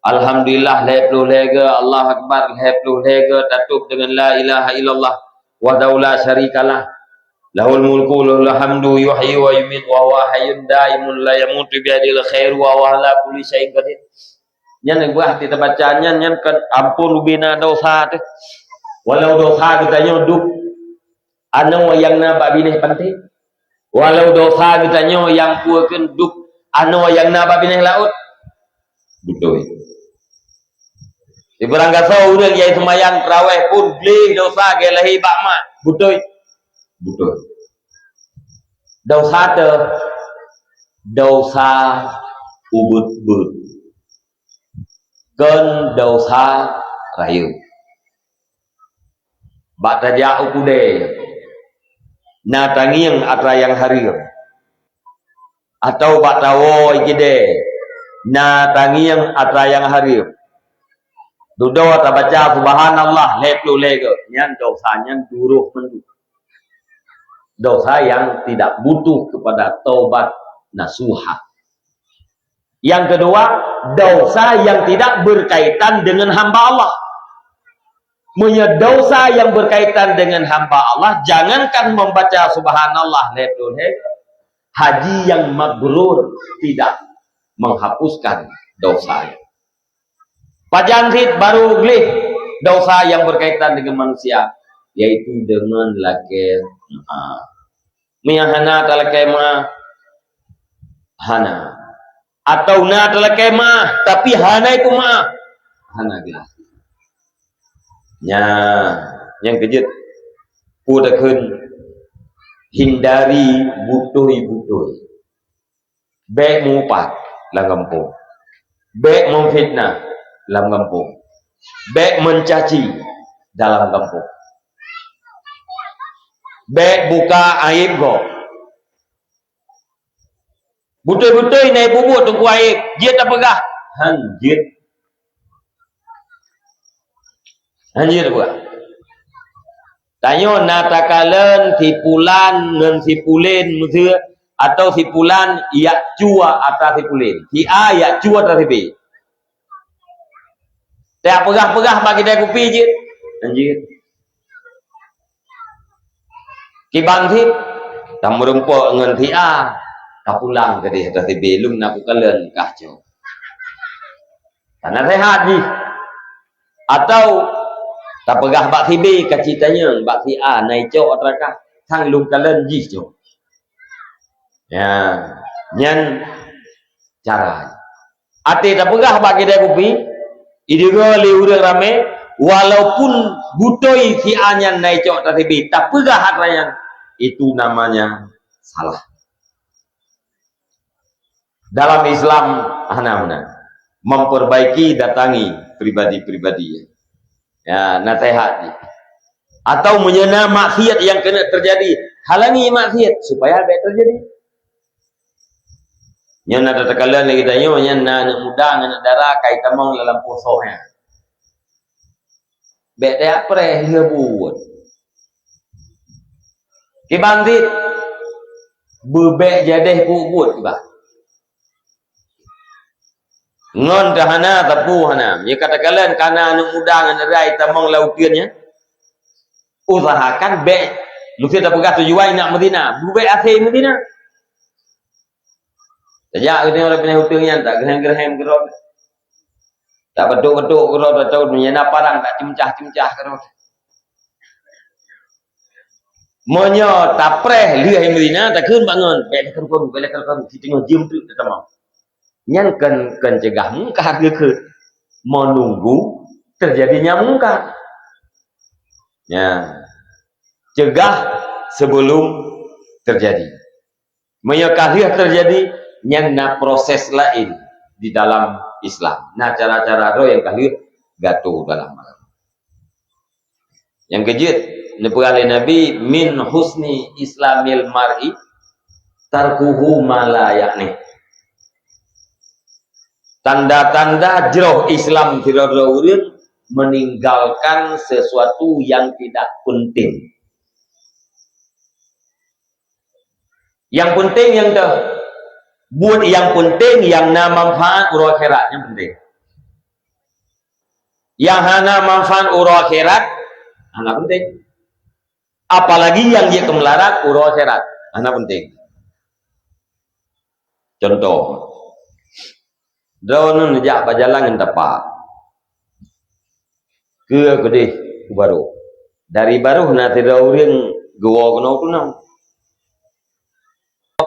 alhamdulillah lhée ploh lhée geuh, Allahu akbar lhée ploh lhée geuh, tatôb deungon la ilaha illallah wahdahu la syarikalah, lahul mulku wa lahul hamdu yuhyi wa yumitu wa huwa hayyun daimun la yamutu biyadihil khairu wa huwa ala kulli syai'in qadir. Nyan beuah teubaca nyan, nyan kan ampon ubena desya teuh. Walau desya geutanyoe dub anoe nyang na bak binéh panté. Walau desya geutanyoe nyang peue kheun dub anoe nyang na bak binéh laôt. Beutôi. Di barangkasoe ureuëng nyang seumayang tarawih pun gleh desya geuh lahé bak mak. Beutôi. Beutôi. Desya teuh, desya ubeuet-beuet. Kon desya rayeuk. Bak tajak u keudè, na tangieng atra nyang hareuem. Atawa bak tawoe keudè, na tangieng atra nyang hareuem. Dudoe tabaca subhanallah lhée ploh lhée geuh, nyan desya nyan duroh mandum. Desya nyang tidak butuh kepada taubat nasuha. Yang kedua, desya yang tidak berkaitan dengan hamba Allah. Meunyoe desya yang berkaitan dengan hamba Allah, jangankan membaca subhanallah lhée ploh lhée, haji yang mabrur tidak menghapuskan desya. Pajan cit barô gleh desya yang berkaitan dengan manusia, yaitu dengan lakée meu'ah. Meunyoe hana talakée meu'ah, hana. Atau na talakée meu'ah, tapi hana ipeumeu'ah, hana gleh. Nyan, nyang keujeuet. Peue takheun, hindari beutôi-beutôi. Bék meuupat lam gampông. Bék meufitnah lam gampông. Bék meucaci dalam gampông. Bék buka aéb gob. Beutôi-beutôi na ipubuet teungku aéb, jeuet tapeugah, han jeuet. Han jeuet tapeugah. Tanyoe na takalon si pulan ngon si pulen meuseu, atau si pulan jak cue atra si pulen. Si A jak cue atra si B. Tapeugah-peugah bak keude kupi jeuet. Han jeuet. Kiban cit, tameurumpok ngon si A, tapulang keudeh atra si B, lôn na kukalon kah cok. Kana sehat jih. Atau tapeugah bak si B, ka cit tanyong bak si A, na icok atra kah, sang lôn kalon jih cok. Ya, nyan cara. Até tapeugah bak keude kupi, ideungoe lé ureuëng ramé, walaupun beutôi si A nyan na icok atra si B, tapeugah atra nyan, itu namanya salah. Dalam Islam hana meunan. Memperbaiki, datangi pribadi-pribadi. Ya, nasehat jih. Atau meunyoe na maksiat nyang keuneuk teujadi, halangi maksiat supaya bék teujadi. Nyoe na takalon lé geutanyoe, nyan na aneuëk muda ngon aneuëk dara ka jitamong lam lampôh soh nyan. Bék tajak preh ngeubeuet. Kiban cit, Beubek jadeh peubuet kiban. Ngon teuhana, teupeu hana. Meunyoe katakalon kana aneuk muda ngon rai tamong lam uteuen nyan, usahakan bek, meuseuti tapeugah tujuan nak meuzina, beubek asai meuzina. Tajak geutanyoe lam binéh uteuen nyan, tak geuhem-geuhem keudroe. Tak beutôk-beutôk keudroe, atau meunyoe na parang tak ceuncah-ceuncah keudroe. Meunyoe tapreh lheueh meuzina, takheun bangon, bèk lé karu-karu, bèk lé karu-karu, siteungoh jeuem teuk tatamong. Nyan kon, kon cegah mungkar geukheun. Menunggu terjadinya mungkar. Ya. Cegah sebelum terjadi. Meunyoe ka lheueh teujadi, nyan na proses laén di dalam Islam. Na cara-cara droe nyang ka lheueh gatoe dalam agama. Nyang keujeuet, neupeugah lé Nabi, "Min husni islamil mar'i tarkuhu ma la ya'ni." Tanda-tanda jroh Islam sidroe-droe ureuëng meninggalkan sesuatu yang tidak penting. Nyang peunteng nyang teuh. Buet nyang peunteng nyang na manfaat uroe akhirat, nyang peunteng. Nyang hana manfaat uroe akhirat, hana peunteng. Apalagi nyang jeuet keu meularat uroe akhirat, hana peunteng. Contoh, droeneuh neujak bak jalan ngon tapak. Keu keudeh u barôh. Dari barôh na sidroe ureuëng geuwoe keunoe u tunong.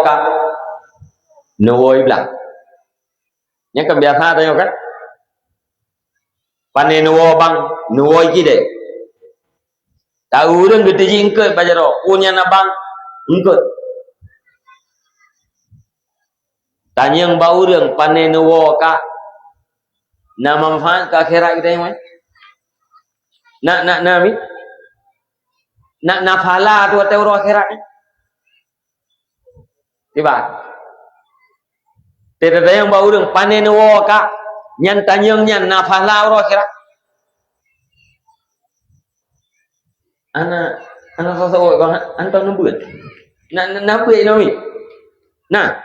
Ka neuwoe blang. Nyan kan biasa tanyoe kan? Pane neuwoe bang, neuwoe kideh. Taeu ureuëng geuteuji eungkôt bak jaroe, "Peue nyan abang?" "Eungkôt." Tanyong bak ureuëng, "Pane neuwoe kah?" Na manfaat keu akhirat geutanyoe? Na, na, na, mi? Na, na pahala tu watèe uroe akhirat ni? Tiba. Teutatanyong bak ureuëng, "Pane neuwoe kah?" Nyan tanyong nyan na pahala uroe akhirat? Ana, ana sosok bang, anton neubeuet. Na, na, na beuet inoe mi? Nah.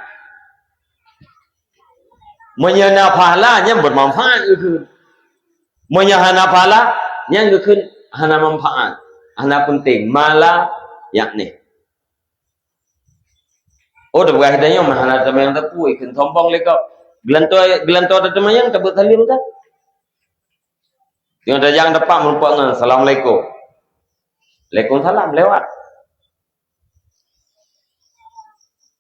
Meunyoe na pahala, nyan bermanfaat geukheun. Meunyoe hana pahala, nyan geukheun hana manfaat, hana peunteng, ma la ya'ni. Oh, tapeugah geutanyoe mah hana teumanyong teupeu, ikheun sombong lé gob. Geulantoe, geulantoe tateumanyong, tabeuet saleuem tan. Nyang tajang tepak meurumpok ngon assalamualaikum. Waalaikumsalam, lewat.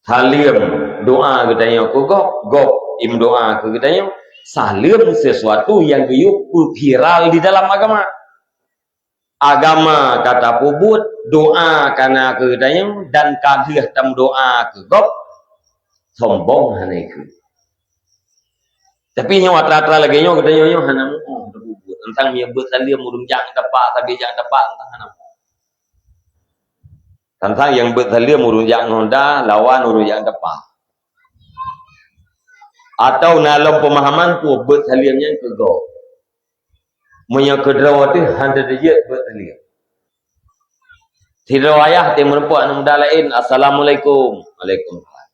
Saleuem, doa geutanyoe keu gob, gob im doa keu geutanyoe. Saleuem sesuatu nyang geuyue peuviral di dalam agama. Agama ka tapeubuet, doa ka na keu geutanyoe, dan ka lheueh tameudoa keu gob, sombong hana ikheun. Tapi nyoe atra-atra lagèe nyoe geutanyoe nyoe hana muoh tapeubuet. Tantang nyang beuet saleuem ureueng jak ngon tapak, sabe jak ngon tapak, tantang hana muoh. Tantang nyang beuet saleuem ureueng jak ngon da, lawan ureueng jak ngon tapak. Atau na lom peumahaman peue beuet saleuem nyan keu gob. Meunyoe keudroe teuh hana teujeuet beuet saleuem. Sidroe ayah teuh meurumpok aneuk muda laén, "Assalamualaikum." "Waalaikumsalam."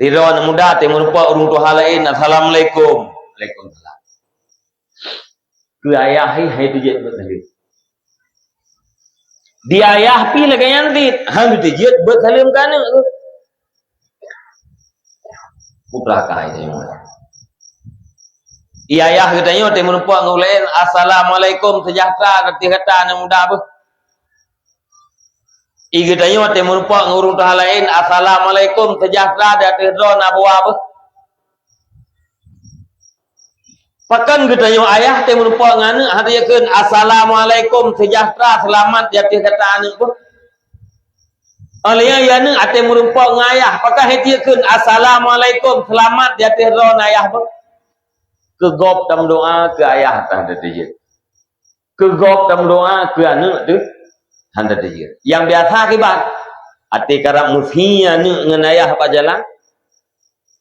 Sidroe aneuk muda teuh meurumpok ureueng tuha laén, "Assalamualaikum." "Waalaikumsalam." Keu ayah hai, hai teujeuet beuet saleuem. Di ayah pih lagèe nyan cit, han teujeuet beuet saleuem keu aneuk. Putra kai teuh. Di ayah geutanyoe teuh meurumpok ngon laén, "Assalamualaikum, sejahtera," ateueh gata aneuk muda beuh. Di geutanyoe teuh meurumpok ngon ureueng tuha laén, "Assalamualaikum, sejahtera," ateueh droeneuh abu beuh. Pakon geutanyoe ayah teuh meurumpok ngon aneuk, han teujeuet kheun, "Assalamualaikum, sejahtera, seulamat," ateueh gata aneuk beuh. Óh lheueh nyan aneuk teuh meurumpok ngon ayah, pakon han teujeuet kheun, "Assalamualaikum, seulamat," ateueh droeneuh ayah beuh. Keu gob tameudoa, keu ayah han teujeuet. Keu gob tameudoa, keu aneuk teuh han teujeuet. Nyang biasa kiban, até karab meusi aneuk ngon ayah bak jalan,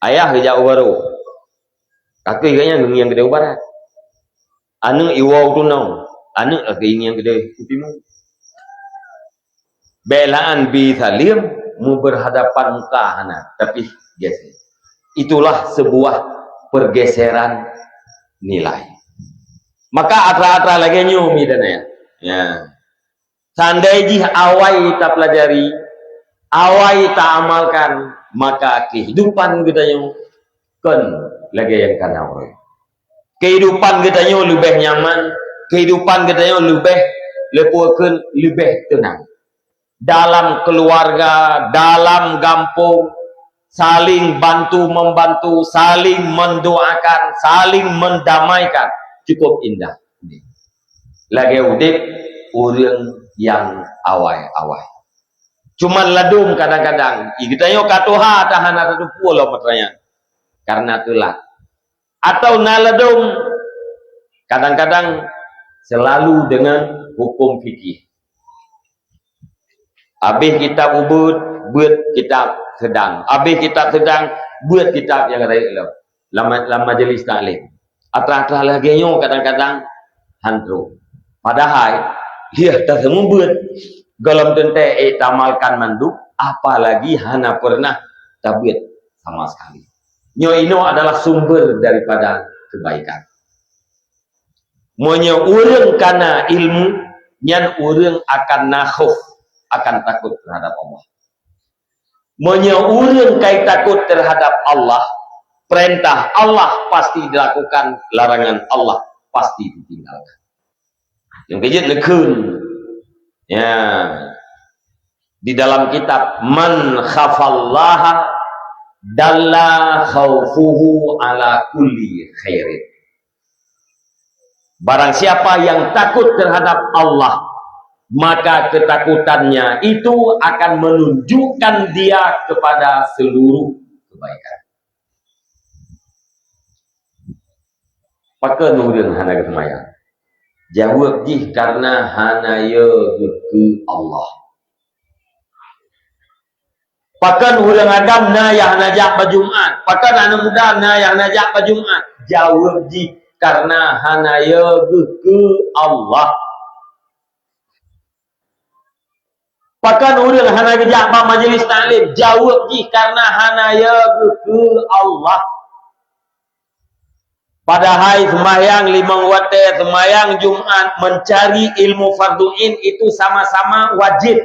ayah geujak u barôh. Ka keuh gobnyan geungieng keudeh u barat. Aneuk iwoe u tunong, aneuk ka geungieng keudeh u timu. Bèk la'an bi saleuem, Mu berhadapan muka hana, tapi geser. Itulah sebuah pergeseran nilai. Maka atra-atra lagée nyoe mi dan ayah. Ya. Seandai jih awai tapelajari, awai taamalkan, maka kehidupan geutanyoe kon lagée nyang kana uroe. Kehidupan geutanyoe leubeh nyaman, kehidupan geutanyoe leubeh, leupeukeun leubeh teunang. Dalam keluarga, dalam gampông, saling bantu membantu, saling mendoakan, saling mendamaikan. Cukup indah. Lagée udeb ureuëng nyang awai-awai. Cuman ladom kadang-kadang, i geutanyoe ka tuha tahan ateueh tupu lom meuteuranyang. Karena teulat. Atau na ladom kadang-kadang selalu dengan hukum fikih. Abéh kitab ubeuet, beuet kitab seudang. Abéh kitab seudang, beuet kitab nyang rayeuk lom. Lam, lam majelis taklim. Atra-atra lagée nyoe kadang-kadang han trok. Padahai, liah taseumubeuet, gohlom teuntée iktamalkan mandum, apalagi hana pernah tabeuet sama sekali. Nyoe inoe adalah sumber daripada kebaikan. Meunyoe ureuëng kana ilmu, nyan ureuëng akan na khauf, akan takut terhadap Allah. Meunyoe ureuëng kai takut terhadap Allah, perintah Allah pasti dilakukan, larangan Allah pasti ditinggalkan. Nyang keujeuet neukheun. Ya. Di dalam kitab, "Man khafallaha dalla khaufuhu ala kulli khairin." Barang siapa yang takut terhadap Allah, maka ketakutannya itu akan menunjukkan dia kepada seluruh kebaikan. Pakon ureuëng hana geuseumayang? Jaweueb jih karena hana yö geukeu Allah. Pakon ureuëng agam na nyang hana jak bak Jumat? Pakon aneuëk muda na nyang hana jak bak Jumat? Jaweueb jih karena hana yö geukeu Allah. Pakon ureuëng hana geujak bak majelis taklim? Jaweueb jih karena hana yö geukeu Allah. Padahai seumayang limong watée, seumayang Jumat, mencari ilmu fardhu ain itu sama-sama wajib.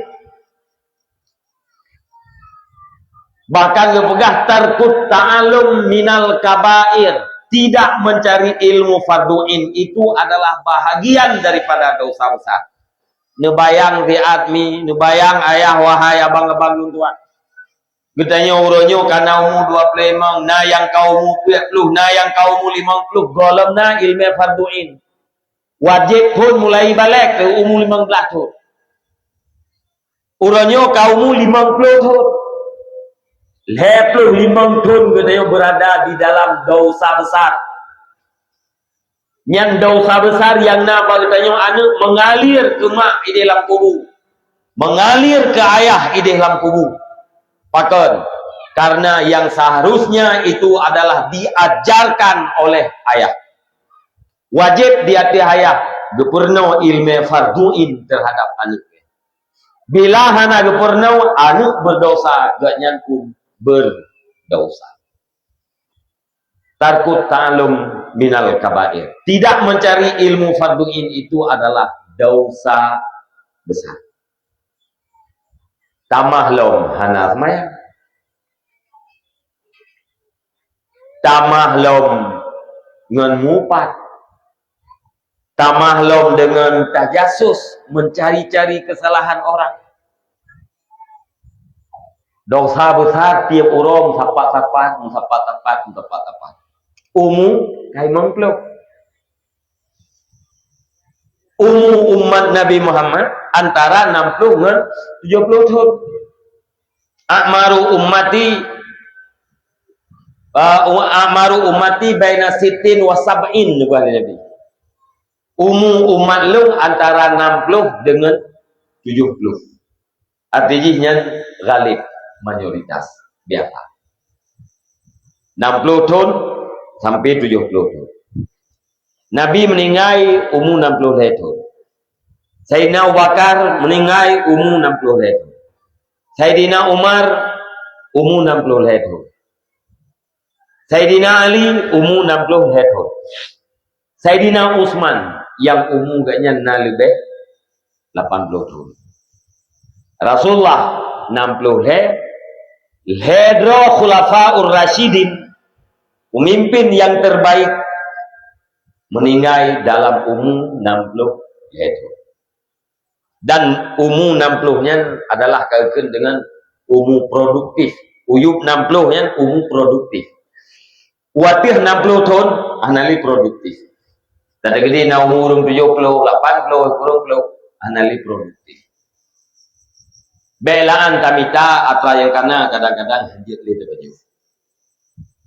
Bahkan geupeugah, "Tarkut ta'allum minal kabair." Tidak mencari ilmu fardhu ain itu adalah bahagian daripada dosa besar. Neubayang siat mi, neubayang ayah, wahai abang-abang lôn tuan. Geutanyoe uroe nyoe ka na umu dua ploh limong, na nyang ka umu peuet ploh, na nyang ka umu limong ploh, gohlom na ilmu fardhu ain. Wajéb phon mulai balek keu umu limong blaih thon. Uroe nyoe ka umu limong ploh thon. Lhée ploh limong thon geutanyoe beurada di dalam dosa besar. Nyan dosa besar nyang na bak geutanyoe aneuëk meungalir keu mak idéh lam kubu, meungalir keu ayah idéh lam kubu. Pakon? Karena yang seharusnya itu adalah diajarkan oleh ayah. Wajéb di ateueh ayah geupeurunoe ilmu fardhu ain terhadap aneuëk. Bila hana geupeurunoe, aneuëk berdosa, gobnyan pun berdosa. Tarkut ta'allum minal kabair. Tidak mencari ilmu fardhu ain itu adalah dosa besar. Tamah lom hana seumayang. Tamah lom ngon mupat. Tamah lom deungon tajasus, mencari-cari kesalahan orang. Dosa besar tiep uroe meusapat-sapat, meusapat-sapat, meusapat-sapat. Umu ka limong ploh. Umu umat Nabi Muhammad antara enam puluh ngon tujuh puluh thon. A'maru ummati, uh, a'maru ummati baina sittin wa sab'in, neupeugah lé Nabi. Umu umat lôn antara enam puluh deungon tujuh puluh. Arti jih nyan ghalib, mayoritas, biasa. Enam puluh thon sampai tujuh puluh thon. Nabi meuninggai umu enam puluh lhée thon. Saidina Abu Bakar meuninggai umu enam puluh lhée thon. Saidina Umar umu nam ploh lhèe thôn. Saidina Ali umu nam ploh lhèe thôn. Saidina Utsman nyang umu geuh nyan na leubeh lapan ploh thôn. Rasulullah nam ploh lhèe, lhèe droe Khulafaur Rasyidin, pemimpin yang terbaik, meninggai dalam umu nam ploh lhèe thôn. Dan umu nam ploh nyan adalah ka geukheun deungon umu produktif. Uyueb nam ploh nyan umu produktif. Watèe nam ploh thôn, hana lé produktif. Teukeudi na umu ureueng tujoh ploh, lapan ploh, sikureueng ploh, hana lé produktif. Bèk la'an tamita atra nyang kana kadang-kadang hanjeuet lé tapajoh.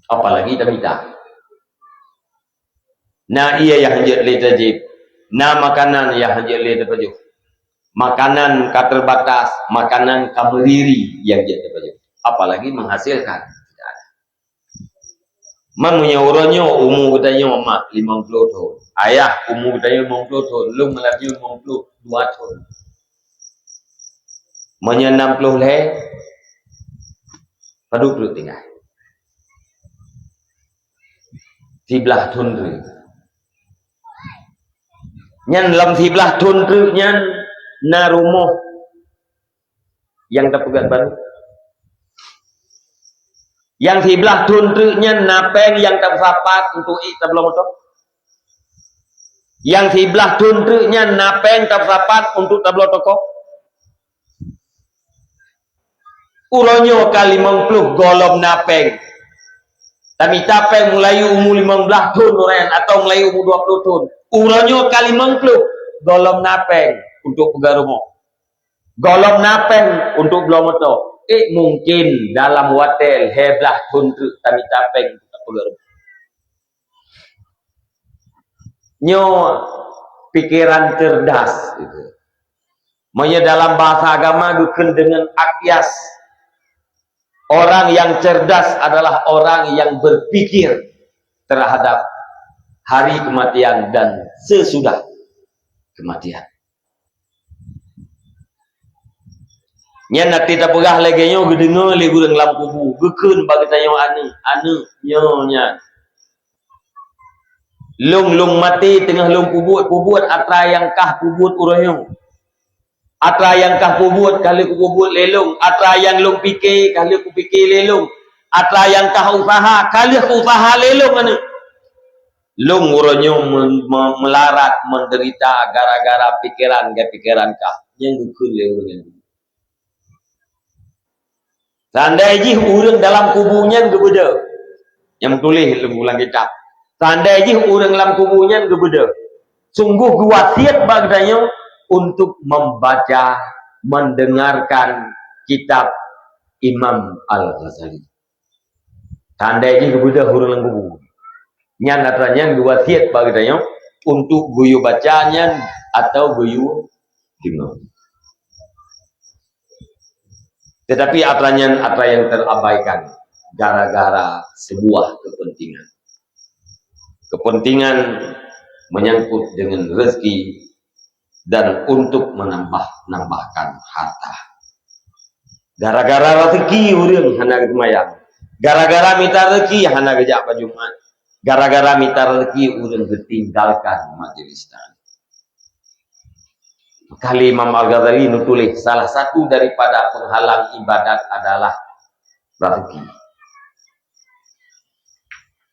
Apalagi tamita. Na ié nyang hanjeuet lé tajieb, na makanan nyang hanjeuet lé tapajoh. Makanan ka terbatas, makanan ka meuriri nyang jeuet tapajoh. Apalagi menghasilkan. Man meunyoe uroe nyoe umu geutanyoe mak limong ploh thôn, ayah umu geutanyoe limong ploh thôn, lôn malam nyoe limong ploh dua thôn. Meunyoe nam ploh lhèe, padub ploh tinggai. Siblaih thôn treuk. Nyan lam siblaih thôn treuk nyan na rumoh nyang tapeugöt baru. Nyang siblaih thôn treuk nyan na pèng nyang tapeusapat untuk ék tabloe moto. Nyang siblaih thôn treuk nyan na pèng tapeusapat untuk tabloe toko. Uroe nyoe ka limong ploh gohlom na pèng. Tamita pèng mulai umu limong blaih thôn uroe nyan atau mulai umu dua ploh thôn. Uroe nyoe ka limong ploh gohlom na pèng untuk peugah rumoh. Gohlom na pèng untuk bloe moto. Eh, mungkin dalam watèe lhèe blaih thôn treuk tamita pèng untuk peugah rumoh. Nyoe pikiran cerdas itu. Meunyoe dalam bahasa agama geukheun deungon akyas. Orang yang cerdas adalah orang yang berpikir terhadap hari kematian dan sesudah kematian. Nyan até tapeugah lagèe nyoe geudeungoe lé ureueng lam kubu, geukheun bak geutanyoe aneuk, aneuk nyoe nyan. Lôn, lôn maté teungoh lôn peubuet-peubuet atra nyang kah peubuet uroe nyoe. Atra nyang kah peubuet ka lheueh kupeubuet lé lôn, atra nyang lôn pike ka lheueh kupike lé lôn, atra nyang kah usaha ka lheueh kuusaha lé lôn aneuk. Lôn uroe nyoe me-, me-, meularat, menderita gara-gara pikeran, gara-gara pikeran kah. Nyan geukheun lé ureueng nyan. Seandai jih ureueng dalam kubu nyan geubeudôh, nyang meutuléh lam, lam kitab. Seandai jih ureueng lam kubu nyan geubeudôh, sunggoh geuwasiet bak geutanyoe untuk membaca, mendengarkan kitab Imam Al-Ghazali. Tandai jih geubeudôh ureueng lam kubu. Nyan atra nyan geuwasiet bak geutanyoe untuk geuyue baca nyan atau geuyue deungoe. Tetapi atra nyan atra nyang terabaikan gara-gara sebuah kepentingan. Kepentingan menyangkut dengan rezeki dan untuk menambah-nambahkan harta. Gara-gara rezeki ureueng hana geuseumayang. Gara-gara mita rezeki hana geujak bak Jumat. Gara-gara mita rezeki ureueng geutinggalkan majelis taklim. Maka lé Imam Al-Ghazali neutuléh, salah satu daripada penghalang ibadat adalah rezeki.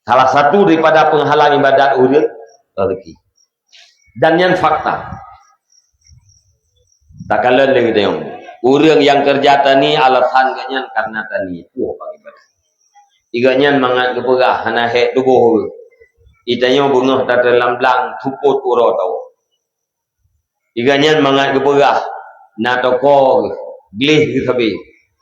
Salah satu daripada penghalang ibadat ureueng, rezeki. Dan nyan fakta. Takalon lé geutanyoe. Ureueng nyang keureuja tani alasan geuh nyan karena tani. Puih bak ibadat. Geuh nyan mangat geupeugah hana hék tuboh geuh. Geutanyoe beungoh tateulam blang seupôt uroe tawök. Geuh nyan mangat geupeugah na toko geuh, gleh geuh sabe.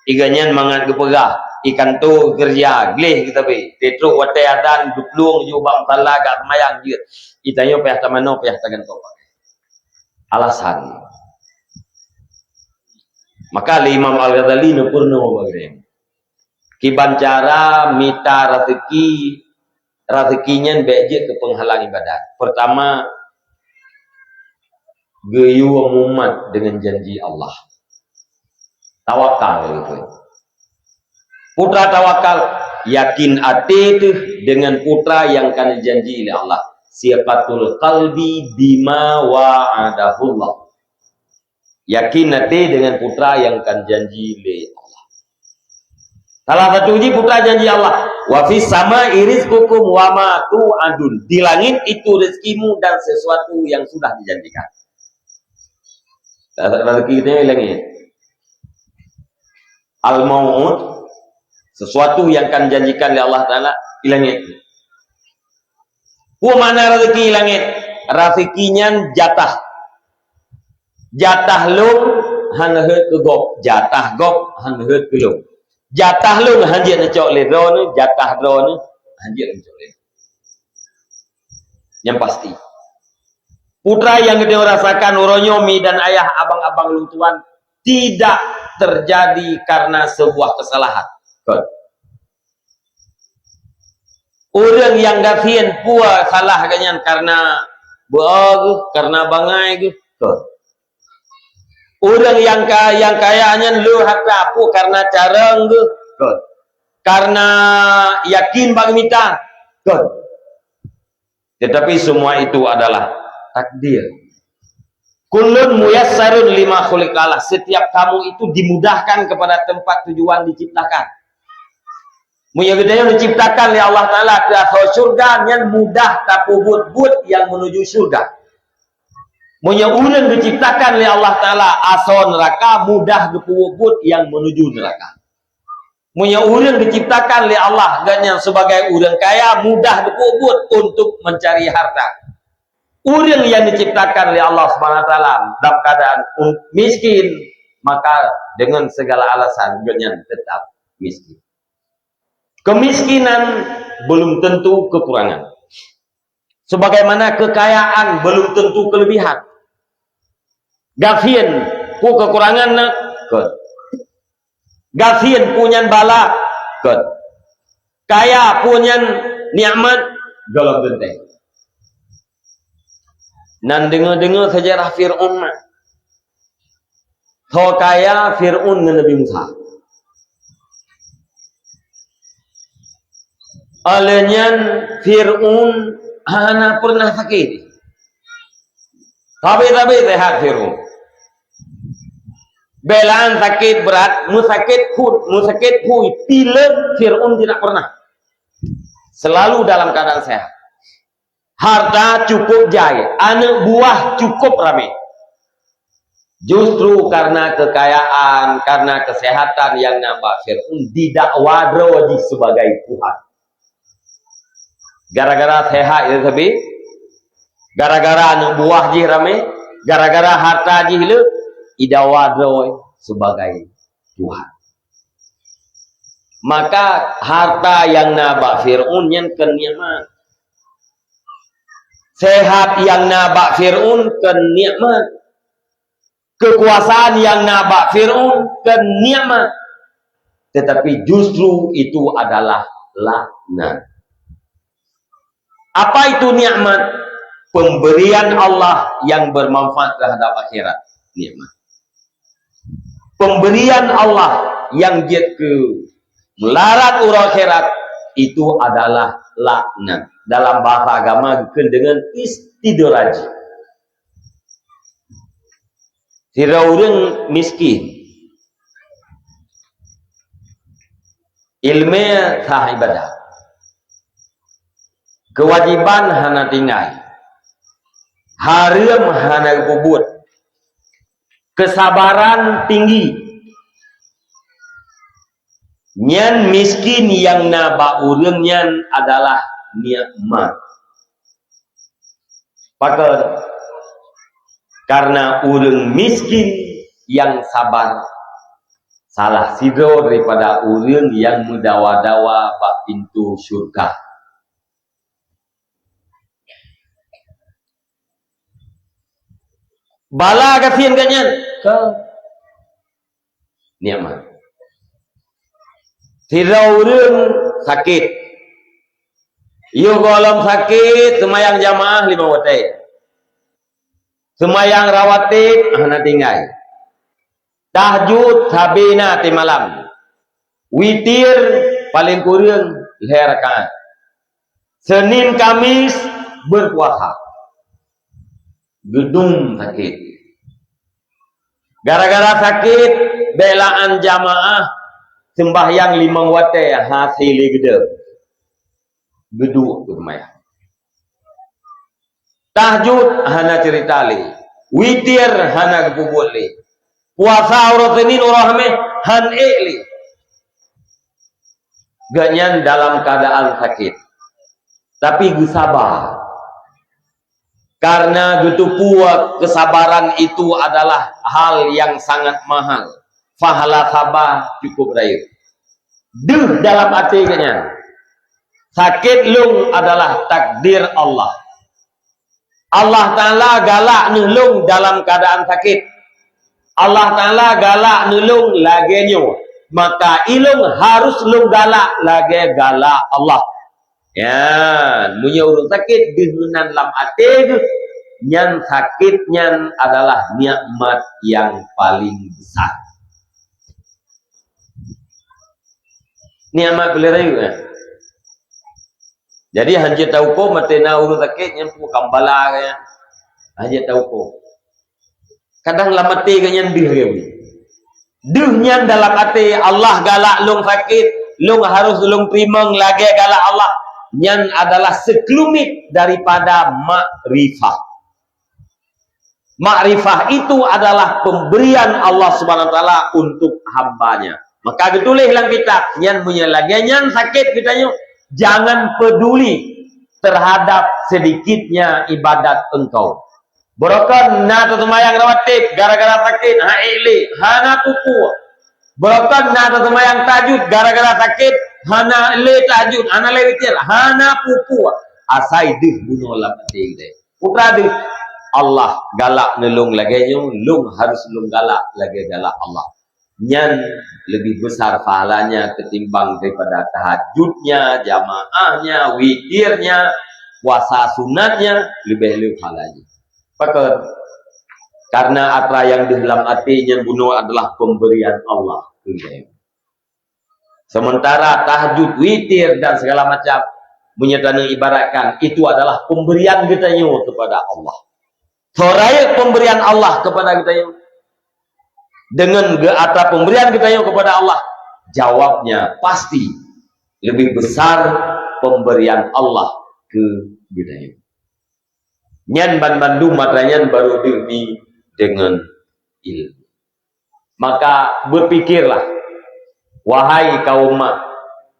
Geuh nyan mangat geupeugah i kantô keureuja, gleh geuh sabe. Teutrok watèe azan geuplueng jih bak musala geuseumayang jeuet. Geutanyoe payah tamanoe, payah tagantoe pakai. Alasan. Maka lé Imam Al-Ghazali neupeurunoe bak geutanyoe. Kiban cara mita raseuki, raseuki nyan bèk jeuet keu peunghalang ibadat. Peurtama, geuyue mumat deungon janji Allah. Tawakal gitu. Putra tawakal, yakin até teuh dengan putra yang ka janji lé Allah. Siqatul qalbi bima wa'adahullah. Yakin até dengan putra yang ka janji lé Allah. Salah satu jih putra janji Allah. "Wa fis sama'i rizqukum wa ma tu'adun." Di langit itu rezekimu dan sesuatu yang sudah dijanjikan. Rezeki kita di langit. Al-mau'ud, sesuatu yang akan dijanjikan oleh Allah Taala di langit. Peue makna rezeki langit? Rezeki nyan jatah. Jatah lôn hana rhot keu gob, jatah gob hana rhot keu lôn. Jatah lôn hanjeuet neucok lé droeneuh, jatah droeneuh hanjeuet neucok lé. Nyang pasti. Putra nyang geutanyoe rasakan uroe nyoe, mi dan ayah, abang-abang lôn tuan, tidak terjadi karena sebuah kesalahan. Kon. Ureuëng nyang gasien peue salah geuh nyan, karena beuo geuh, karena bangai geuh. Kon. Ureuëng nyang ka-, nyang kaya nyan le harta peue, karena carông geuh. Kon. Karena yakin bak geumita. Kon. Tetapi semua itu adalah takdir. Kullun muyassarun lima khuliqalah. Setiap kamu itu dimudahkan kepada tempat tujuan diciptakan. Meunyoe geutanyoe diciptakan lé Allah Taala keu asoe syurga, nyan mudah tapeubuet buet nyang menuju syurga. Meunyoe ureuëng diciptakan lé Allah Taala asoe neuraka, mudah geupeubuet buet nyang menuju neuraka. Meunyoe ureuëng diciptakan lé Allah, gobnyan sebagai ureuëng kaya, mudah geupeubuet untuk mencari harta. Ureuëng nyang diciptakan lé Allah Subhanahu Wa Taala dalam keadaan miskin, maka dengan segala alasan gobnyan tetap miskin. Kemiskinan belum tentu kekurangan. Sebagaimana kekayaan belum tentu kelebihan. Gasien peue kekurangan na? Kon. Gasien peue nyan bala? Kon. Kaya peue nyan nikmat? Gohlom teuntèe. Nan deungoe-deungoe sejarah Fir'aun na. Tho kaya Fir'aun ngon Nabi Musa. Óh lheueh nyan Fir'aun hana pernah sakét. Sabe-sabe sehat Fir'aun. Bèk sakét brat, meusakét phôn, meusakét phui, pilek Fir'aun tidak pernah. Selalu dalam keadaan sehat. Harta cukup jai, aneuk buah cukup ramé. Justru karena kekayaan, karena kesehatan nyang na bak Fir'aun, didakwa droe jih sebagai Tuhan. Gara-gara sehat jih sabe, gara-gara aneuk buah jih ramé, gara-gara harta jih le, idakwa droe sebagai Tuhan. Maka harta nyang na bak Fir'aun nyan kon nikmat. Sehat nyang na bak Fir'aun kon nikmat. Kekuasaan nyang na bak Fir'aun kon nikmat. Tetapi justru itu adalah laknat. Apa itu nikmat? Pemberian Allah yang bermanfaat terhadap akhirat. Nikmat. Pemberian Allah yang jeuet keu meularat uroe akhirat, itu adalah laknat. Dalam bahasa agama geukheun dengan istidraj. Sidroe ureuëng miskin, iéleumé sah ibadah, keuwajéban hana tinggai, hareuem hana geupeubuet, keusabaran tinggi. Nyan miskin nyang na bak ureuëng nyan adalah nikmat. Pakon? Karena ureuëng miskin nyang sabar salah sidroe daripada ureuëng nyang meudawa-dawa bak pintoe syurga. Bala gasien geuh nyan? Kon. Nikmat. Sidroe ureuëng sakét. Yoh gohlom sakét, seumayang jamaah limong watée. Seumayang rawatib hana tinggai. Tahajud sabe na tiep malam. Witir paleng kureueng lhèe rakaat. Senin Kamis berpuasa. Geudum sakét. Gara-gara sakét, beulaan jamaah seumbahyang limong watèe hase lé geudong. Geuduek geuseumbahyang. Tahajud hana ceurita lé. Witir hana geupeubuet lé. Puasa uroe Senin, uroe Hamèh han ék lé. Gobnyan dalam keuadaan sakét, tapi geusaba. Karena geuteupeue keusabaran itu adalah hal yang sangat mahal. Pahala saba cukup rayeuk. Deuh dalam até gobnyan, sakét lôn adalah takdir Allah. Allah Ta'ala galak neuh lôn dalam keuadaan sakét. Allah Ta'ala galak neuh lôn lagèe nyoe, maka ilôn harus lôn galak lagèe galak Allah. Nyan, meunyoe ureueng sakét deuh meunan lam até geuh, nyan sakét nyan adalah nikmat nyang paleng besar. Nikmat peureulèe rayeuk, eh. Jadi, hanjeuet taukoe maté na ureueng sakét nyan peue kambala nyan. Hanjeuet taukoe. Kadang lam até gobnyan deuh lagèe nyan. Deuh nyan dalam até, Allah galak lôn sakét, lôn harus lôn teurimong lagèe galak Allah. Nyan adalah seukeulumit daripada makrifah. Makrifah itu adalah pemberian Allah Subhanahu wa Taala untuk hamba-Nya. Maka geutuléh lam kitab, nyan meunyoe lagèe nyan sakét geutanyoe, jangan peduli terhadap sedikitnya ibadat engkau. Beurokon na teuseumbahyang rawatib gara-gara sakét, han ék lé, hana peue-peue. Beurokon na teuseumbahyang tahajud gara-gara sakét, hana lé tahajud, hana lé witir, hana peue-peue. Asai deuh bunoe lam até geutanyoe. Peue teuma deuh, Allah galak neuh lôn lagèe nyoe, lôn harus lôn galak lagèe galak Allah. Nyan leubeh besar pahalanya ketimbang daripada tahajudnya, jamaahnya, witirnya, puasa sunatnya, leubeh le pahalanya. Pakon? Karena atra nyang deuh lam até nyan bunoe adalah pemberian Allah keu geutanyoe. Sementara tahajud, witir, dan segala macam, meunyoe tanyoe ibaratkan, itu adalah pemberian geutanyoe kepada Allah. Soe rayeuk pemberian Allah kepada geutanyoe? Dengan ge-, atra pemberian geutanyoe kepada Allah, jawabnya pasti lebih besar pemberian Allah keu geutanyoe. Nyan banmandum atra nyan baru deuh mi deungon ilmu. Maka berpikirlah, wahai kaum mak,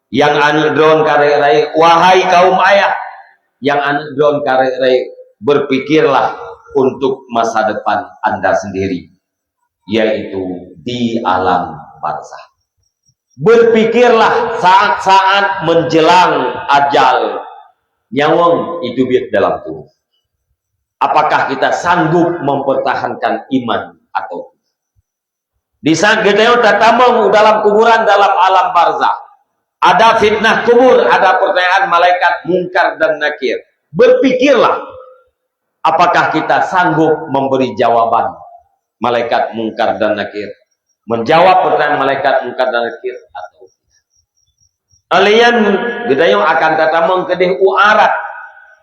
nyang aneuk droen ka rayeuk-rayeuk, wahai kaum ayah, nyang aneuk droen ka rayeuk-rayeuk, berpikirlah untuk masa depan Anda sendiri, yaitu di alam barzah. Berpikirlah saat-saat menjelang ajal nyawöng itu biet dalam tuboh. Apakah kita sanggup mempertahankan iman atau tidak? Di saat geutanyoe tatamong u dalam kuburan, dalam alam barzah, ada fitnah kubur, ada pertanyaan malaikat Mungkar dan Nakir. Berpikirlah, apakah kita sanggup memberi jawaban malaikat Mungkar dan Nakir? Menjawab pertanyaan malaikat Mungkar dan Nakir atau tidak? Alian geutanyoe akan tatamong keudeh u arat,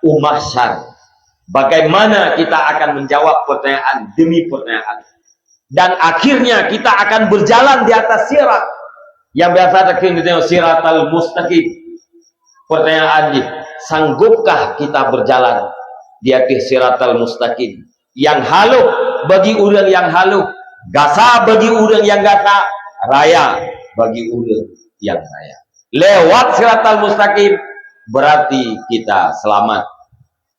u mahsyar. Bagaimana kita akan menjawab pertanyaan demi pertanyaan? Dan akhirnya kita akan berjalan di atas sirat. Nyang biasa takheun geutanyoe siratal mustaqim. Pertanyaan jih, sanggupkah kita berjalan di atas siratal mustaqim? Nyang haloh bagi ureueng nyang haloh, gasa bagi ureueng nyang gasa, raya bagi ureueng nyang raya. Lewat siratal mustaqim, berarti kita selamat.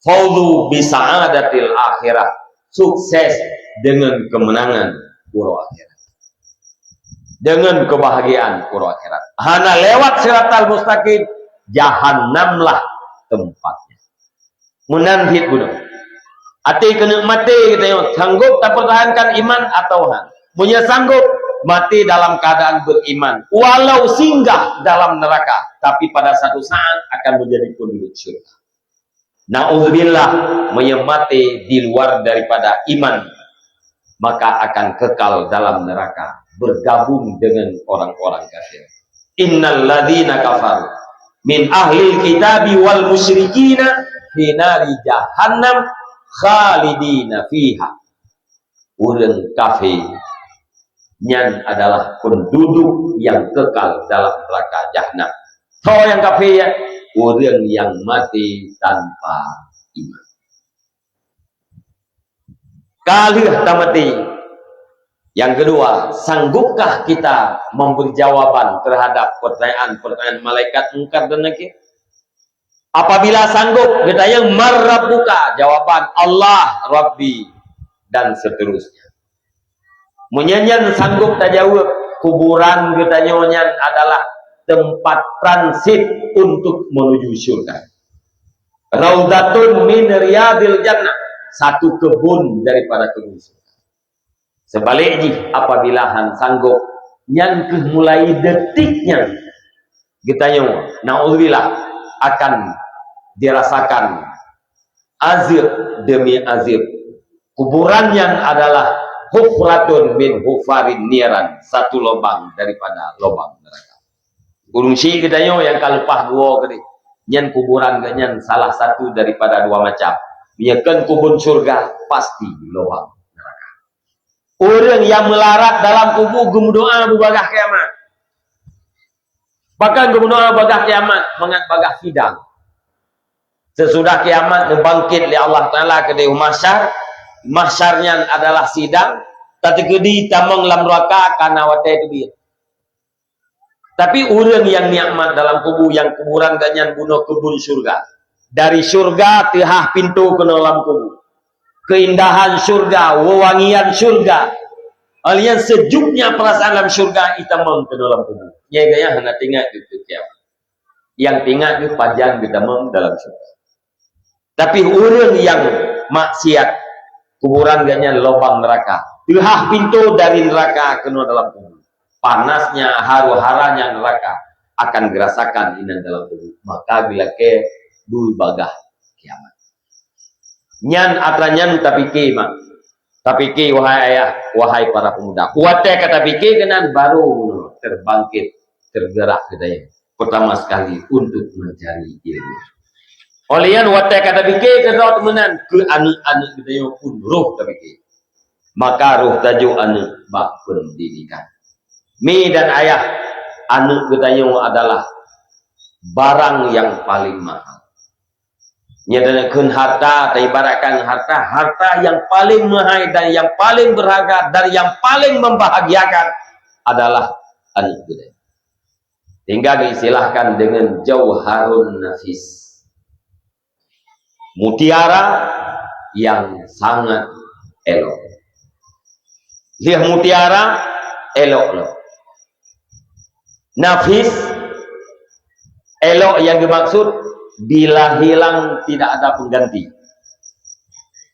Fauzu bi sa'adatil akhirah, sukses dengan kemenangan uroe akhirat. Dengan kebahagiaan uroe akhirat. Hana lewat siratal mustaqim, jahannamlah tempatnya. Meunan cit bunoe. Até keuneuk maté geutanyoe, sanggup tapertahankan iman atau han? Meunyoe sanggup, maté dalam keadaan beriman, walau singgah dalam neraka, tapi pada satu saat akan menjadi penduduk syurga. Naudzubillah, meunyoe maté di luar daripada iman, maka akan kekal dalam neraka. bergabung dengan orang-orang kafir. Innal ladzina kafaru min ahlil kitabi wal musyrikina fi nari jahannam khalidina fiha. Ureuëng kafé nyan adalah penduduk yang kekal dalam neraka jahanam. Soe nyang kafé nyan? Ureuëng nyang maté tanpa iman. Ka lheueh tamaté. Yang kedua, sanggupkah kita memberi jawaban terhadap pertanyaan-pertanyaan malaikat Mungkar dan Nakir? Apabila sanggup, geutanyong, "Man rabbuka?" Jawaban, "Allah Rabbi," dan seterusnya. Meunyoe nyan sanggup tajaweueb, kuburan geutanyoe nyan adalah tempat transit untuk menuju syurga. Raudhatun min riyadil jannah, satu kebun daripada kebun syurga. Sebaliknya, apabila han sanggup, nyan keuh mulai detik nyan geutanyoe, naudzubillah, akan dirasakan azab demi azab. Kuburan nyan adalah hufratun min hufarin niran, satu lubang daripada lubang neraka. Ureuëng syiek geutanyoe nyang ka leupah geuwoe keudeh, nyan kuburan geuh nyan salah satu daripada dua macam. Meunyoe kon kubun syurga, pasti lubang neraka. Ureuëng nyang meularat dalam kubu geumeudoa beubagaih kiamat. Pakon geumeudoa beubagaih kiamat? Mangat bagaih sidang. Sesudah kiamat neubangkét lé Allah Taala keudeh mahsyar, mahsyar nyan adalah sidang, tateukeudi tamong lam nuraka kana watée teubiet. Tapi ureuëng nyang nikmat dalam kubu, nyang kuburan geuh nyan bunoe kebun syurga. Dari syurga teuhah pintoe keunoe lam kubu. Keindahan syurga, wewangian syurga. Alian sejuknya perasaan lam syurga itamong keunoe lam kubu. Nyang gaya hana teuingat di kiamat. Nyang teuingat di pajan geutamong dalam syurga. Tapi ureuëng nyang maksiat, kuburan geuh nyan lubang neraka. Teuhah pintoe dari neraka keunoe dalam kubu. Panasnya, haru-haranya neraka akan geurasakan inan dalam kubu. Maka geulakée beubagaih kiamat. Nyan atra nyan tapike mak. Tapike, wahai ayah, wahai para pemuda. Watée ka tapike keunan baru terbangkit, tergerak geutanyoe pertama sekali untuk mencari ilmu. Óh lheueh nyan watée ka tapike keudroe meunan keu aneuëk-aneuëk geutanyoe pun roh tapike. Maka roh tajok aneuëk bak pendidikan. Mi dan ayah, aneuëk geutanyoe adalah barang yang paling mahal. Nyata kheun harta, taibaratkan harta, harta yang paling mahal dan yang paling berharga dan yang paling membahagiakan adalah aneuëk geutanyoe. Hingga diistilahkan dengan jauharun nafis. Mutiara yang sangat elok. Lheueh mutiara, elok lom. Nafis, elok nyang dimaksud bila hilang tidak ada pengganti.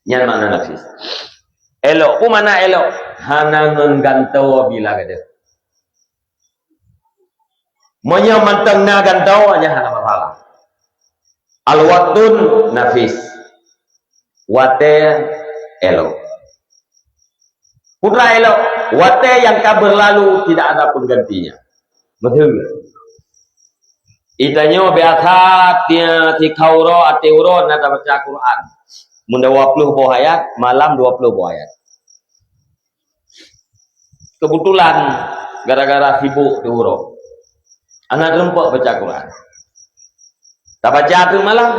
Nyan makna nafis. Elok, peue makna elok? Hana ngon gantoe bila gadeuh. Meunyoe mantong na gantoe, nyan hana masalah. Al-waqtun nafis. Watée elok. Peue treuk elok, watée nyang ka berlalu tidak ada penggantinya. Beutôi. Geutanyoe biasa tiep sikau uroe, até uroe na tabaca Quran. Meudua ploh boh ayat, malam dua ploh boh ayat. Kebetulan gara-gara sibuk di uroe, hana teurumpok baca Quran. Tabaca teuk malam.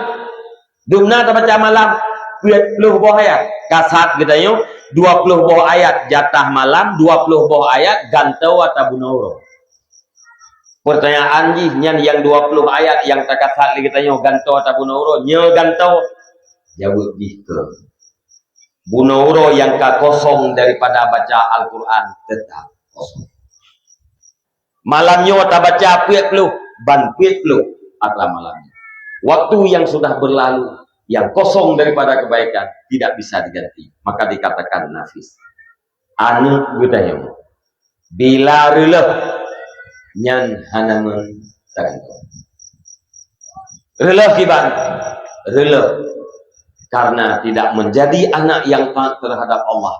Dumna tabaca malam peuet ploh boh ayat. Kasat geutanyoe dua ploh boh ayat jatah malam, dua ploh boh ayat gantoe atawa bunoe uroe. Pertanyaan jih nyan, nyang dua ploh ayat nyang takasat lé geutanyoe gantoe atawa bunoe uroe, nyoe gantoe? Jaweueb jih keu bunoe uroe nyang ka kosong daripada baca Al-Quran tetap kosong. Malam nyoe tabaca peuet ploh, ban peuet ploh atra malam nyoe. Waktu yang sudah berlalu, yang kosong daripada kebaikan, tidak bisa diganti. Maka dikatakan nafis. Aneuëk geutanyoe bila reuloh, nyan hana meutarangkon. Reuloh kiban, reuloh karena tidak menjadi anak yang taat terhadap Allah.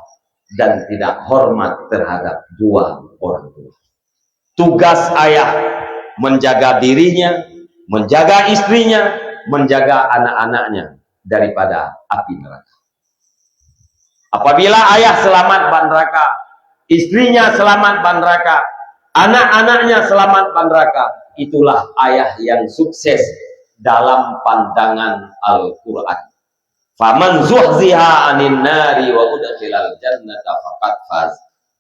dan tidak hormat terhadap dua orang tua. Tugas ayah menjaga dirinya, menjaga istrinya, menjaga anak-anaknya daripada api neraka. Apabila ayah selamat ban neraka, istrinya selamat ban neraka, anak-anaknya selamat ban neraka, itulah ayah yang sukses dalam pandangan Al-Quran. Faman zuhziha anin nari wa udkhilal jannata faqad faz.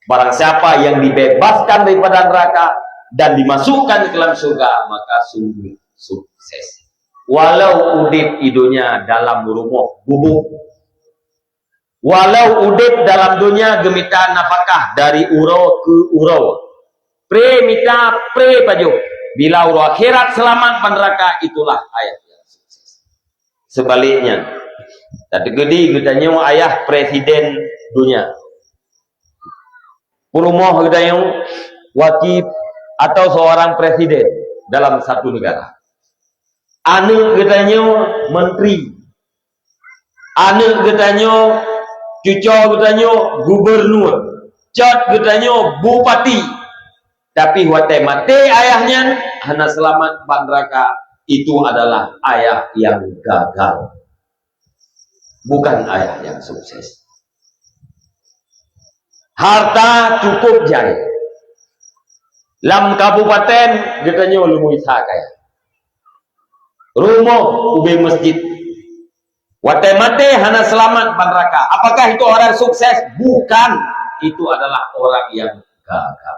Barang siapa yang dibebaskan daripada neraka dan dimasukkan ke dalam surga, maka sungguh sukses. Walau udeb di dunia dalam rumoh gubuk, walau udeb dalam dunia geumita nafakah dari uroe keu uroe, pre mita pre pajoh, bila uroe akhirat selamat ban neraka, itulah ayah yang sukses. Sebaliknya, teukeudi geutanyoe ayah presiden dunia, peurumoh geutanyoe wakil atau seorang presiden dalam satu negara. Aneuk geutanyoe menteri, aneuk geutanyoe, cucoe geutanyoe gubernur, cot geutanyoe bupati. Tapi watée maté ayah nyan hana seulamat ban neraka, itu adalah ayah yang gagal, bukan ayah yang sukses. Harta cukup jai. Lam kabupaten geutanyoe lumboi sa kaya. Rumoh ubé masjid. Watée maté hana seulamat ban neraka. Apakah itu orang sukses? Bukan. Itu adalah orang yang gagal.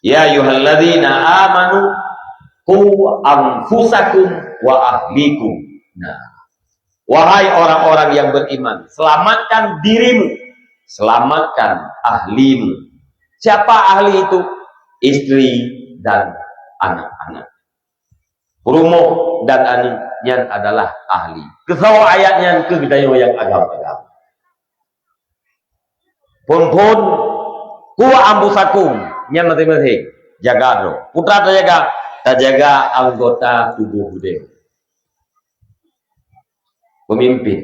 Ya ayyuhalladzina amanu qu anfusakum wa ahlikum. Nah, wahai orang-orang yang beriman, selamatkan dirimu, selamatkan ahlimu. Siapa ahli itu? Istri dan anak-anak. Rumoh dan aneuk nyan adalah ahli. Keusoe ayat nyan keu geutanyoe nyang agam-agam. Phon-phon, qu anfusakum, nyan maséng-maséng jaga droe. Peue tajaga? Tajaga anggota tuboh udeb. Pemimpin.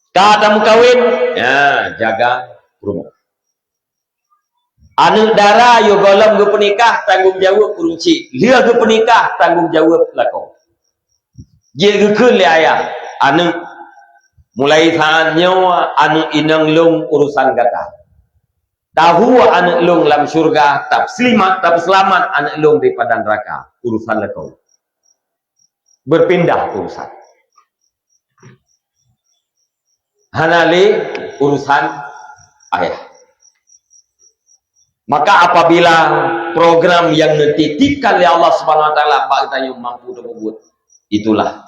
Ka tameukawen, ya, jaga rumoh. Aneuk dara yoh gohlom geupeunikah, tanggong jaweueb ureueng chik. Lheueh geupeunikah, tanggong jaweueb lakoe. Jeuet geukheun lé ayah, "Aneuk, mulai saát nyoe aneuk inong lôn urusan gata. Tahu aneuk lôn lam syeuruga, tapeuseulamat, tapeuseulamat aneuk lôn daripada neuraka, urusan lakoe." Berpindah urusan. Hana lé urusan ayah. Maka apabila program yang dititipkan oleh Allah Subhanahu wa Taala bak geutanyoe mampu tapeubuet, itulah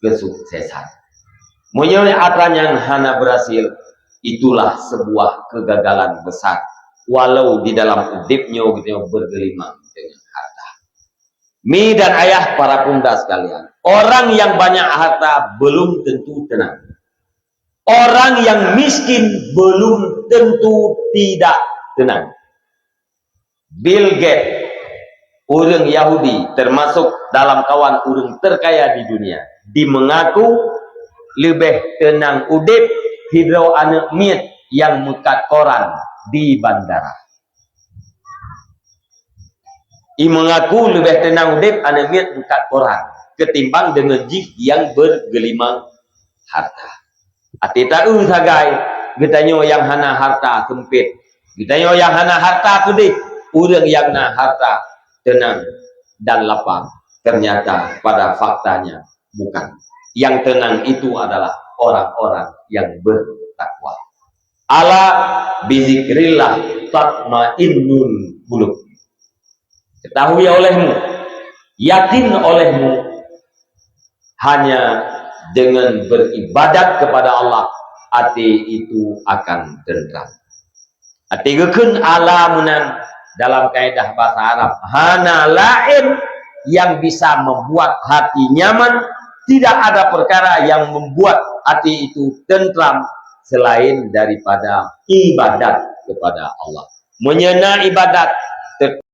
kesuksesan. Meunyoe atra nyan hana berhasil, itulah sebuah kegagalan besar. Walau di dalam udeb nyoe geutanyoe bergelimang dengan harta. Mi dan ayah, para pemuda sekalian, orang yang banyak harta belum tentu tenang. Orang yang miskin belum tentu tidak tenang. Bill Gates, ureueng Yahudi, termasuk dalam kawan ureueng terkaya di dunia, di mengaku leubeh tenang udeb sidroe aneuk miet nyang meukat koran di bandara. I mengaku leubeh tenang udeb aneuk miet meukat koran ketimbang deungon jih nyang bergelimang harta. Até taeu sagai, geutanyoe nyang hana harta seumpet, geutanyoe nyang hana harta peudeh, ureueng nyang na harta tenang dan lapang. Ternyata pada faktanya bukan. Yang tenang itu adalah orang-orang yang bertakwa. Ala bizikrillah tatmainnul qulub. Ketahui olehmu, yakin olehmu, hanya dengan beribadat kepada Allah, até itu akan tentram. Até geukheun ala meunan dalam kaedah bahasa Arab, hana laén yang bisa membuat hati nyaman, tidak ada perkara yang membuat hati itu tentram selain daripada ibadat kepada Allah. Meunyoe na ibadat,